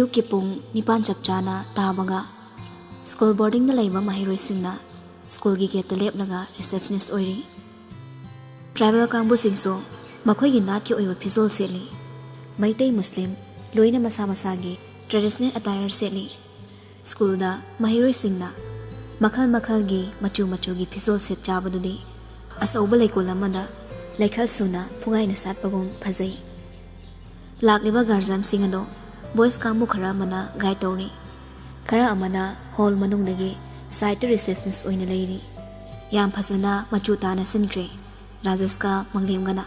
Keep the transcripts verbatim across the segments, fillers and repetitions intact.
ꯑꯌꯨꯛꯀꯤ ꯄꯨꯡ ꯅꯤꯄꯥꯟ ꯆꯞ ꯆꯥꯅ ꯇꯥꯕꯒ ꯁ꯭ꯀꯨꯜ ꯕꯣꯔꯗꯤꯡꯗ ꯂꯩꯕ ꯃꯍꯩꯔꯣꯏꯁꯤꯡꯅ ꯁ꯭ꯀꯨꯜꯒꯤ ꯒꯦꯠꯇ ꯂꯦꯞꯂꯒ ꯔꯤꯁꯦꯞꯁꯅꯤꯁ ꯑꯣꯏꯔꯤ꯫ ꯇ꯭ꯔꯥꯏꯕꯦꯜ ꯀꯥꯡꯕꯨꯁꯤꯡꯁꯨ ꯃꯈꯣꯏꯒꯤ ꯅꯥꯠꯀꯤ ꯑꯣꯏꯕ ꯐꯤꯖꯣꯜ ꯁꯦꯠꯂꯤ꯫ ꯃꯩꯇꯩ, ꯃꯨꯁꯂꯤꯝ ꯂꯣꯏꯅ ꯃꯁꯥ ꯃꯁꯥꯒꯤ ꯇ꯭ꯔꯦꯗꯤꯁꯅꯦꯜ ꯑꯦꯇꯥꯌꯔ ꯁꯦꯠꯂꯤ꯫ ꯁ꯭ꯀꯨꯜꯗ ꯃꯍꯩꯔꯣꯏꯁꯤꯡꯅ ꯃꯈꯜ ꯃꯈꯜꯒꯤ ꯃꯆꯨ ꯃꯆꯨꯒꯤ ꯐꯤꯖꯣꯜ ꯁꯦꯠ ꯆꯥꯕꯗꯨꯗꯤ ꯑꯆꯧꯕ ꯂꯩꯀꯣꯜ ꯑꯃꯗ ꯂꯩꯈꯜ ꯁꯨꯅ ꯄꯨꯡꯉꯥꯏꯅ ꯁꯥꯠꯄꯒꯨꯝ ꯐꯖꯩ꯫ ꯂꯥꯛꯂꯤꯕ ꯒꯥꯔꯖꯤꯌꯟꯁꯤꯡ ꯑꯗꯣ ꯕꯣꯏꯁ ꯀꯥꯡꯕꯨ ꯈꯔ ꯑꯃꯅ ꯒꯥꯏꯗ ꯇꯧꯔꯤ꯫ ꯈꯔ ꯑꯃꯅ ꯍꯣꯜ ꯃꯅꯨꯡꯗꯒꯤ ꯁꯥꯏꯠꯇ ꯔꯤꯁꯦꯞꯁꯅꯤꯁ ꯑꯣꯏꯅ ꯂꯩꯔꯤ꯫ ꯌꯥꯝ ꯐꯖꯅ ꯃꯆꯨ ꯇꯥꯅ ꯁꯤꯟꯈ꯭ꯔꯦ ꯔꯥꯖꯦꯁꯀ ꯃꯪꯂꯦꯝꯒꯅ꯫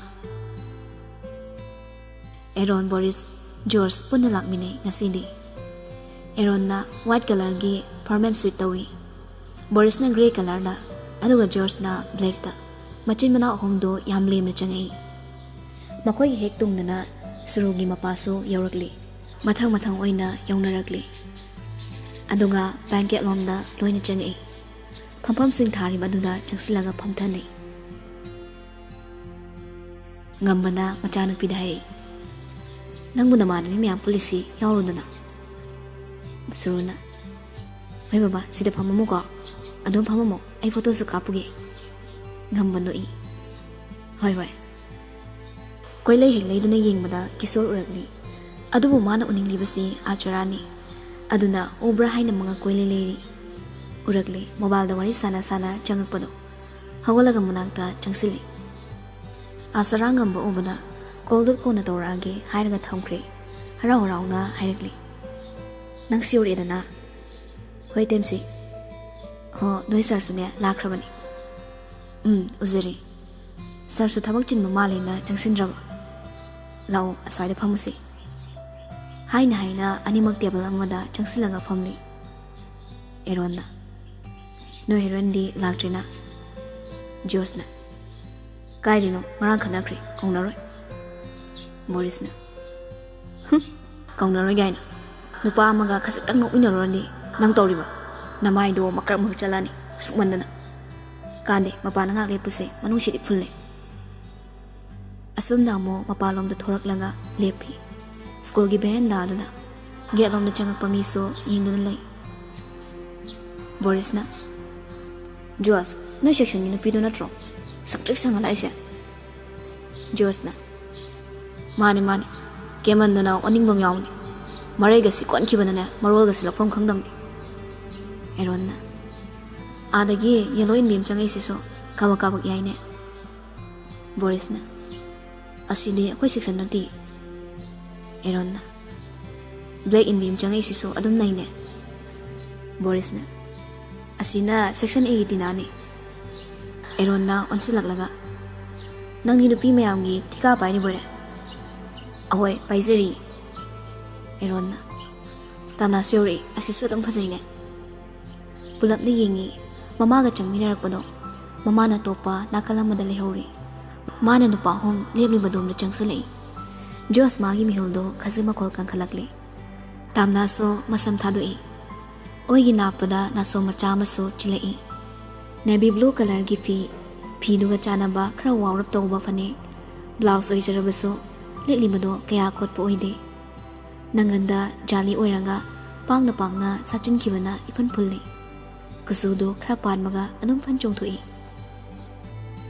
ꯑꯦꯔꯣꯟ, ꯕꯣꯔꯤꯁ, ꯖꯣꯔꯖ ꯄꯨꯟꯅ ꯂꯥꯛꯃꯤꯟꯅꯩ ꯉꯁꯤꯗꯤ꯫ ꯑꯦꯔꯣꯟꯅ ꯋꯥꯏꯠ ꯀꯂꯔꯒꯤ ꯐꯣꯔꯃꯦꯜ ꯁ꯭ꯋꯤꯠ ꯇꯧꯏ꯫ ꯕꯣꯔꯤꯁꯅ ꯒ꯭ꯔꯦ ꯀꯂꯔꯗ, ꯑꯗꯨꯒ ꯖꯣꯔꯖꯅ ꯕ꯭ꯂꯦꯛꯇ꯫ ꯃꯆꯤꯟ ꯃꯅꯥꯎ ꯑꯍꯨꯝꯗꯨ ꯌꯥꯝ ꯂꯦꯝꯅ ꯆꯪꯉꯛꯏ꯫ ꯃꯈꯣꯏꯒꯤ ꯍꯦꯛ ꯇꯨꯡꯗꯅ ꯁꯨꯔꯨꯒꯤ ꯃꯄꯥꯁꯨ ꯌꯧꯔꯛꯂꯤ꯫ ꯃꯊꯪ ꯃꯊꯪ ꯑꯣꯏꯅ ꯌꯧꯅꯔꯛꯂꯤ꯫ ꯑꯗꯨꯒ ꯕꯦꯡꯀꯦꯠ ꯂꯣꯝꯗ ꯂꯣꯏꯅ ꯆꯪꯉꯛꯏ꯫ ꯐꯝꯐꯝꯁꯤꯡ ꯊꯥꯔꯤꯕ ꯑꯗꯨꯗ ꯆꯪꯁꯤꯜꯂꯒ ꯐꯝꯊꯅꯩ꯫ ꯉꯝꯕꯅ ꯃꯆꯥꯅꯨꯄꯤꯗ ꯍꯥꯏꯔꯛꯏ, "ꯅꯪꯕꯨ ꯅꯃꯥꯟꯅꯕꯤ ꯃꯌꯥꯝ ꯄꯨꯜꯂꯤꯁꯤ ꯌꯥꯎꯔꯨꯗꯅ?" ꯁꯨꯔꯨꯅ, "ꯍꯣꯏ ꯕꯕꯥ, ꯁꯤꯗ ꯐꯝꯃꯝꯃꯨꯀꯣ, ꯑꯗꯨꯝ ꯐꯝꯃꯝꯃꯣ, ꯑꯩ ꯐꯣꯇꯣꯁꯨ ꯀꯥꯞꯄꯨꯒꯦ꯫" ꯉꯝꯕ ꯅꯣꯛꯏ, "ꯍꯣꯏ, ꯍꯣꯏ꯫" ꯀꯣꯏꯂꯩ ꯍꯦꯛ ꯂꯩꯗꯨꯅ ꯌꯦꯡꯕꯗ ꯀꯤꯁꯣꯔ ꯎꯔꯛꯂꯤ꯫ ꯑꯗꯨꯕꯨ ꯃꯥꯅ ꯎꯅꯤꯡꯂꯤꯕꯁꯤ ꯑꯥꯆꯔꯥꯅꯤ꯫ ꯑꯗꯨꯅ ꯎꯕ꯭ꯔꯥ ꯍꯥꯏꯅ ꯃꯉꯛ ꯀꯣꯏꯂꯩ ꯂꯩꯔꯤ꯫ ꯎꯔꯛꯂꯤ, ꯃꯣꯕꯥꯏꯜꯗ ꯋꯥꯔꯤ ꯁꯥꯟꯅ ꯁꯥꯟꯅ ꯆꯪꯉꯛꯄꯗꯣ꯫ ꯍꯧꯒꯠꯂꯒ ꯃꯅꯥꯛꯇ ꯆꯪꯁꯤꯜꯂꯤ꯫ ꯑꯥꯆꯔꯥ ꯉꯝꯕ ꯎꯕꯗ, "ꯀꯣꯜꯗꯨ ꯀꯣꯟꯅ ꯇꯧꯔꯛꯑꯒꯦ" ꯍꯥꯏꯔꯒ ꯊꯝꯈ꯭ꯔꯦ꯫ ꯍꯔꯥꯎ ꯍꯔꯥꯎꯅ ꯍꯥꯏꯔꯛꯂꯤ, "ꯅꯪꯁꯨ ꯌꯧꯔꯛꯑꯦꯗꯅ?" "ꯍꯣꯏ, ꯇꯦꯝꯁꯤ꯫" "ꯍꯣ, ꯅꯣꯏ ꯁꯥꯔꯁꯨꯅꯦ ꯂꯥꯛꯈ꯭ꯔꯕꯅꯤ꯫" "ꯎꯝ, ꯎꯖꯔꯦ꯫ ꯁꯥꯔꯁꯨ ꯊꯕꯛ ꯆꯤꯟꯕ ꯃꯥꯜꯂꯦꯅ ꯆꯪꯁꯤꯟꯗ꯭ꯔꯕ?" "ꯂꯥꯛꯑꯣ, ꯑꯁ꯭ꯋꯥꯏꯗ ꯐꯝꯃꯨꯁꯤ꯫" ꯍꯥꯏꯅ ꯍꯥꯏꯅ ꯑꯅꯤꯃꯛ ꯇꯦꯕꯜ ꯑꯃꯗ ꯆꯪꯁꯤꯜꯂꯒ ꯐꯝꯂꯤ꯫ ꯑꯦꯔꯣꯟꯅ, "ꯅꯣꯏ ꯍꯦꯔꯣꯏꯟꯗꯤ ꯂꯥꯛꯇ꯭ꯔꯤꯅ?" ꯖꯣꯔꯖꯅ, "ꯀꯥꯏꯗꯅꯣ? ꯉꯔꯥꯡ ꯈꯠꯅꯈ꯭ꯔꯦ, ꯀꯧꯅꯔꯣꯏ꯫" ꯕꯣꯔꯤꯁꯅ, "ꯍꯨꯝ, ꯀꯧꯅꯔꯣꯏ ꯀꯥꯏꯅ? ꯅꯨꯄꯥ ꯑꯃꯒ ꯈꯖꯤꯛꯇꯪ ꯅꯣꯛꯃꯤꯟꯅꯔꯨꯔꯗꯤ ꯅꯪ ꯇꯧꯔꯤꯕ? ꯅꯃꯥꯏꯗꯣ ꯃꯀ꯭ꯔꯛ ꯃꯀ꯭ꯔꯛ ꯆꯠꯂꯅꯤ, ꯁꯨꯛꯃꯟꯗꯅ꯫ ꯀꯥꯟꯗꯦ, ꯃꯄꯥꯟꯗ ꯉꯥꯏꯍꯥꯛ ꯂꯦꯞꯄꯨꯁꯦ, ꯃꯅꯨꯡꯁꯤꯗꯤ ꯐꯨꯜꯂꯦ꯫" ꯑꯁꯨꯝꯅ ꯑꯃꯨꯛ ꯃꯄꯥꯟꯂꯣꯝꯗ ꯊꯣꯔꯛꯂꯒ ꯂꯦꯞꯈꯤ꯫ ꯁ꯭ꯀꯨꯜꯒꯤ ꯕꯦꯔꯦꯟꯗꯥꯗꯨꯗ ꯒꯦꯠ ꯂꯣꯝꯗ ꯆꯪꯉꯛꯄ ꯃꯤꯁꯨ ꯌꯦꯡꯗꯨꯅ ꯂꯩ꯫ ꯕꯣꯔꯤꯁꯅ, "ꯖꯣꯁ, ꯅꯣꯏ ꯁꯦꯛꯁꯟꯒꯤ ꯅꯨꯄꯤꯗꯨ ꯅꯠꯇ꯭ꯔꯣ? ꯁꯪꯇ꯭ꯔꯤꯛ ꯁꯪꯉ ꯂꯥꯛꯏꯁꯦ?" ꯖꯣꯁꯅ, "ꯃꯥꯅꯦ, ꯃꯥꯅꯦ꯫ ꯀꯦꯃꯟꯗꯅ ꯑꯣꯅꯤꯡꯕ ꯑꯃ ꯌꯥꯎꯅꯤ꯫ ꯃꯔꯩꯒꯁꯤ ꯀꯣꯟꯈꯤꯕꯅꯅꯦ, ꯃꯔꯣꯜꯒꯁꯤ ꯂꯧꯐꯝ ꯈꯪꯗꯝꯅꯤ꯫" ꯑꯦꯔꯣꯟꯅ, "ꯑꯥꯗꯒꯤ ꯌꯦꯜꯂꯣ ꯏꯟꯕꯤ ꯑꯃ ꯆꯪꯉꯛꯏꯁꯤꯁꯨ ꯀꯥꯕꯛ ꯀꯥꯕꯛ ꯌꯥꯏꯅꯦ꯫" ꯕꯣꯔꯤꯁꯅ, "ꯑꯁꯤꯗꯤ ꯑꯩꯈꯣꯏ ꯁꯦꯛꯁꯟ ꯅꯠꯇꯦ꯫" ꯑꯦꯔꯣꯟꯅ, "ꯕ꯭ꯂꯦꯛ ꯏꯟꯕꯤ ꯑꯃ ꯆꯪꯉꯛꯏꯁꯤꯁꯨ ꯑꯗꯨꯝ ꯅꯩꯅꯦ꯫" ꯕꯣꯔꯤꯁꯅ, "ꯑꯁꯤꯅ ꯁꯦꯛꯁꯟ ꯑꯦꯒꯤ ꯇꯤꯅꯥꯅꯤ꯫" ꯑꯦꯔꯣꯟꯅ ꯑꯣꯟꯁꯤꯜꯂꯛꯂꯒ, "ꯅꯪꯗꯤ ꯅꯨꯄꯤ ꯃꯌꯥꯝꯒꯤ ꯊꯤꯀꯥ ꯄꯥꯏꯔꯤꯕꯣꯏꯔꯦ?" "ꯑꯍꯣꯏ, ꯄꯥꯏꯖꯔꯤ꯫" ꯑꯦꯔꯣꯟꯅ, "ꯇꯥꯅꯥꯁꯨ ꯌꯧꯔꯛꯏ, ꯑꯁꯤꯁꯨ ꯑꯗꯨꯝ ꯐꯖꯩꯅꯦ꯫" ꯄꯨꯂꯞꯅ ꯌꯦꯡꯉꯤ꯫ ꯃꯃꯥꯒ ꯆꯪꯃꯤꯟꯅꯔꯛꯄꯗꯣ, ꯃꯃꯥꯅ ꯑꯇꯣꯞꯄ ꯅꯥꯀꯜ ꯑꯃꯗ ꯂꯩꯍꯧꯔꯤ꯫ ꯃꯥꯅ ꯅꯨꯄꯥ ꯑꯍꯨꯝ ꯂꯦꯞꯂꯤꯕꯗꯣꯝꯗ ꯆꯪꯁꯤꯜꯂꯛꯏ꯫ ꯖꯣꯁ ꯃꯥꯒꯤ ꯃꯤꯍꯨꯜꯗꯣ ꯈꯖꯤꯛ ꯃꯈꯣꯜ ꯀꯟꯈꯠꯂꯛꯂꯤ꯫ ꯇꯥꯝꯅꯥꯁꯨ ꯃꯁꯝ ꯊꯥꯗꯣꯛꯏ꯫ ꯑꯣꯏꯒꯤ ꯅꯥꯞꯄꯗ ꯅꯥꯁꯣꯝ ꯃꯆꯥ ꯑꯃꯁꯨ ꯆꯤꯜꯂꯛꯏ꯫ ꯅꯦꯚꯤ ꯕ꯭ꯂꯨ ꯀꯂꯔꯒꯤ ꯐꯤ, ꯐꯤꯗꯨꯒ ꯆꯥꯟꯅꯕ ꯈꯔ ꯋꯥꯎꯔꯞ ꯇꯧꯕ ꯐꯅꯦꯛ, ꯕ꯭ꯂꯥꯎꯁ ꯑꯣꯏꯖꯔꯕꯁꯨ ꯂꯤꯠꯂꯤꯕꯗꯣ ꯀꯌꯥ ꯀꯣꯠꯄ ꯑꯣꯏꯗꯦ꯫ ꯅꯪꯒꯟꯗ ꯖꯥꯂꯤ ꯑꯣꯏꯔꯒ ꯄꯥꯛꯅ ꯄꯥꯛꯅ ꯁꯥꯠꯆꯤꯟꯈꯤꯕꯅ ꯏꯐꯨꯟ ꯐꯨꯜꯂꯤ꯫ ꯀꯨꯆꯨꯗꯨ ꯈꯔ ꯄꯥꯟꯕꯒ ꯑꯗꯨꯝ ꯐꯟ ꯆꯣꯡꯊꯣꯛꯏ꯫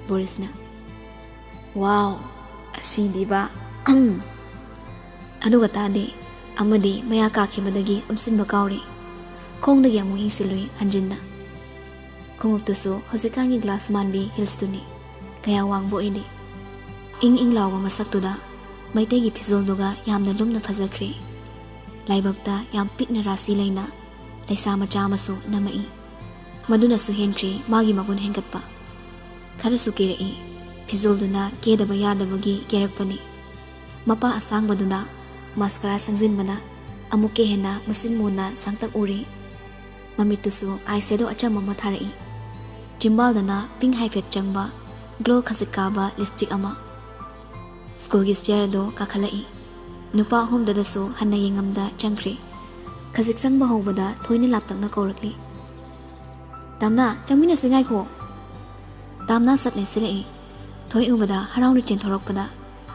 ꯕꯣꯔꯤꯁꯅ, "ꯋꯥꯎ, ꯑꯁꯤꯗꯤꯕ, ꯑꯝ!" ꯑꯗꯨꯒ ꯇꯥꯗꯦ, ꯑꯃꯗꯤ ꯃꯌꯥ ꯀꯥꯈꯤꯕꯗꯒꯤ ꯎꯝꯁꯤꯟꯕ ꯀꯥꯎꯔꯤ꯫ ꯈꯣꯡꯗꯒꯤ ꯑꯃꯨꯛ ꯌꯦꯡꯁꯤꯜꯂꯨꯏ ꯍꯟꯖꯤꯟꯅ꯫ ꯈꯣꯡꯎꯞꯇꯨꯁꯨ ꯍꯧꯖꯤꯛꯀꯥꯟꯒꯤ ꯒ꯭ꯂꯥꯁ ꯃꯥꯟꯕꯤ ꯍꯤꯜꯁꯇꯨꯅꯤ, ꯀꯌꯥ ꯋꯥꯡꯕ ꯑꯣꯏꯗꯦ꯫ ꯏꯪ ꯏꯪ ꯂꯥꯎꯕ ꯃꯁꯛꯇꯨꯗ ꯃꯩꯇꯩꯒꯤ ꯐꯤꯖꯣꯜꯗꯨꯒ ꯌꯥꯝꯅ ꯂꯨꯝꯅ ꯐꯖꯈ꯭ꯔꯦ꯫ ꯂꯥꯏꯕꯛꯇ ꯌꯥꯝ ꯄꯤꯛꯅ ꯔꯥꯁꯤ ꯂꯩꯅ ꯂꯩꯁꯥ ꯃꯆꯥ ꯑꯃꯁꯨ ꯅꯝꯃꯛꯏ꯫ ꯃꯗꯨꯅꯁꯨ ꯍꯦꯟꯈ꯭ꯔꯦ ꯃꯥꯒꯤ ꯃꯒꯨꯟ ꯍꯦꯟꯒꯠꯄ꯫ ꯈꯔꯁꯨ ꯀꯦꯔꯛꯏ꯫ ꯐꯤꯖꯣꯜꯗꯨꯅ ꯀꯦꯗꯕ ꯌꯥꯗꯕꯒꯤ ꯀꯦꯔꯛꯄꯅꯤ꯫ ꯃꯄꯥ ꯑꯁꯥꯡꯕꯗꯨꯅ ꯃꯥꯁꯀꯔꯥ ꯁꯪꯖꯤꯟꯕꯅ ꯑꯃꯨꯛꯀ ꯍꯦꯟꯅ ꯃꯨꯁꯤꯟ ꯃꯨꯅ ꯁꯥꯡꯇꯛ ꯎꯔꯤ꯫ ꯃꯃꯤꯠꯇꯨꯁꯨ ꯑꯥꯏ ꯁꯦꯗꯣ ꯑꯆꯝꯕ ꯑꯃ ꯊꯥꯔꯛꯏ꯫ ꯆꯤꯝꯕꯥꯜꯗꯅ ꯄꯤꯡ ꯍꯥꯏꯐꯦꯠ ꯆꯪꯕ ꯒ꯭ꯂꯣ ꯈꯖꯤꯛ ꯀꯥꯕ ꯂꯤꯞꯁꯇꯤꯛ ꯑꯃ꯫ ꯁ꯭ꯀꯨꯜꯒꯤ ꯁ꯭ꯇꯤꯌꯔ ꯑꯗꯨ ꯀꯥꯈꯠꯂꯛꯏ꯫ ꯅꯨꯄꯥ ꯑꯍꯨꯝꯗꯨꯗꯁꯨ ꯍꯟꯅ ꯌꯦꯡꯉꯝꯗ ꯆꯪꯈ꯭ꯔꯦ꯫ ꯈꯖꯤꯛ ꯆꯪꯕ ꯍꯧꯕꯗ ꯊꯣꯏꯅ ꯂꯥꯞꯇꯛꯅ ꯀꯧꯔꯛꯂꯤ꯫ "ꯇꯥꯝꯅꯥ, ꯆꯪꯃꯤꯟꯅꯁꯤ, ꯉꯥꯏꯈꯣ꯫" ꯇꯥꯝꯅꯥ ꯁꯠ ꯂꯦꯟꯁꯤꯜꯂꯛꯏ꯫ ꯊꯣꯏ ꯎꯕꯗ ꯍꯔꯥꯎꯅ ꯆꯦꯟꯊꯣꯔꯛꯄꯗ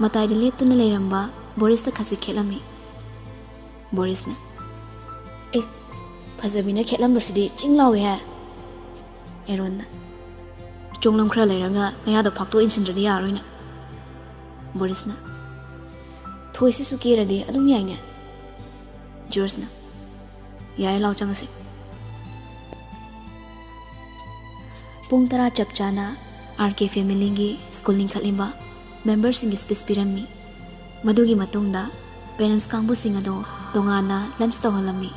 ꯃꯇꯥꯏꯗ ꯂꯦꯞꯇꯨꯅ ꯂꯩꯔꯝꯕ ꯕꯣꯔꯤꯁꯇ ꯈꯖꯤꯛ ꯈꯦꯠꯂꯝꯃꯤ꯫ ꯕꯣꯔꯤꯁꯅ, "ꯑꯦ, ꯐꯖꯕꯤꯅ ꯈꯦꯠꯂꯝꯕꯁꯤꯗꯤ ꯆꯤꯡ ꯂꯥꯎꯏ ꯍꯦ!" ꯑꯦꯔꯣꯟꯅ, "ꯆꯣꯡꯂꯝ ꯈꯔ ꯂꯩꯔꯒ ꯅꯌꯥꯗꯣ ꯐꯥꯛꯇꯣꯛ ꯏꯟꯁꯤꯟꯗ꯭ꯔꯗꯤ ꯌꯥꯔꯣꯏꯅ꯫" ꯕꯣꯔꯤꯁꯅ, "ꯊꯣꯏꯁꯤꯁꯨ ꯀꯦꯔꯗꯤ ꯑꯗꯨꯝ ꯌꯥꯏꯅꯦ꯫" ꯖꯣꯔꯖꯅ, "ꯌꯥꯔꯦ, ꯂꯥꯎ ꯆꯪꯉꯁꯤ꯫" ꯄꯨꯡ ꯇꯔꯥ ꯆꯞ ꯆꯥꯅ ꯑꯥꯔ ꯀꯦ ꯐꯦꯃꯤꯂꯤꯒꯤ ꯁ꯭ꯀꯨꯜ ꯂꯤꯡꯈꯠꯂꯤꯕ ꯃꯦꯝꯕꯔꯁꯤꯡꯒꯤ ꯁ꯭ꯄꯤꯆ ꯄꯤꯔꯝꯃꯤ꯫ ꯃꯗꯨꯒꯤ ꯃꯇꯨꯡꯗ ꯄꯦꯔꯦꯟꯠꯁ ꯀꯥꯡꯕꯨꯁꯤꯡ ꯑꯗꯣ ꯇꯣꯉꯥꯟꯅ ꯂꯟꯆ ꯇꯧꯍꯜꯂꯝꯃꯤ꯫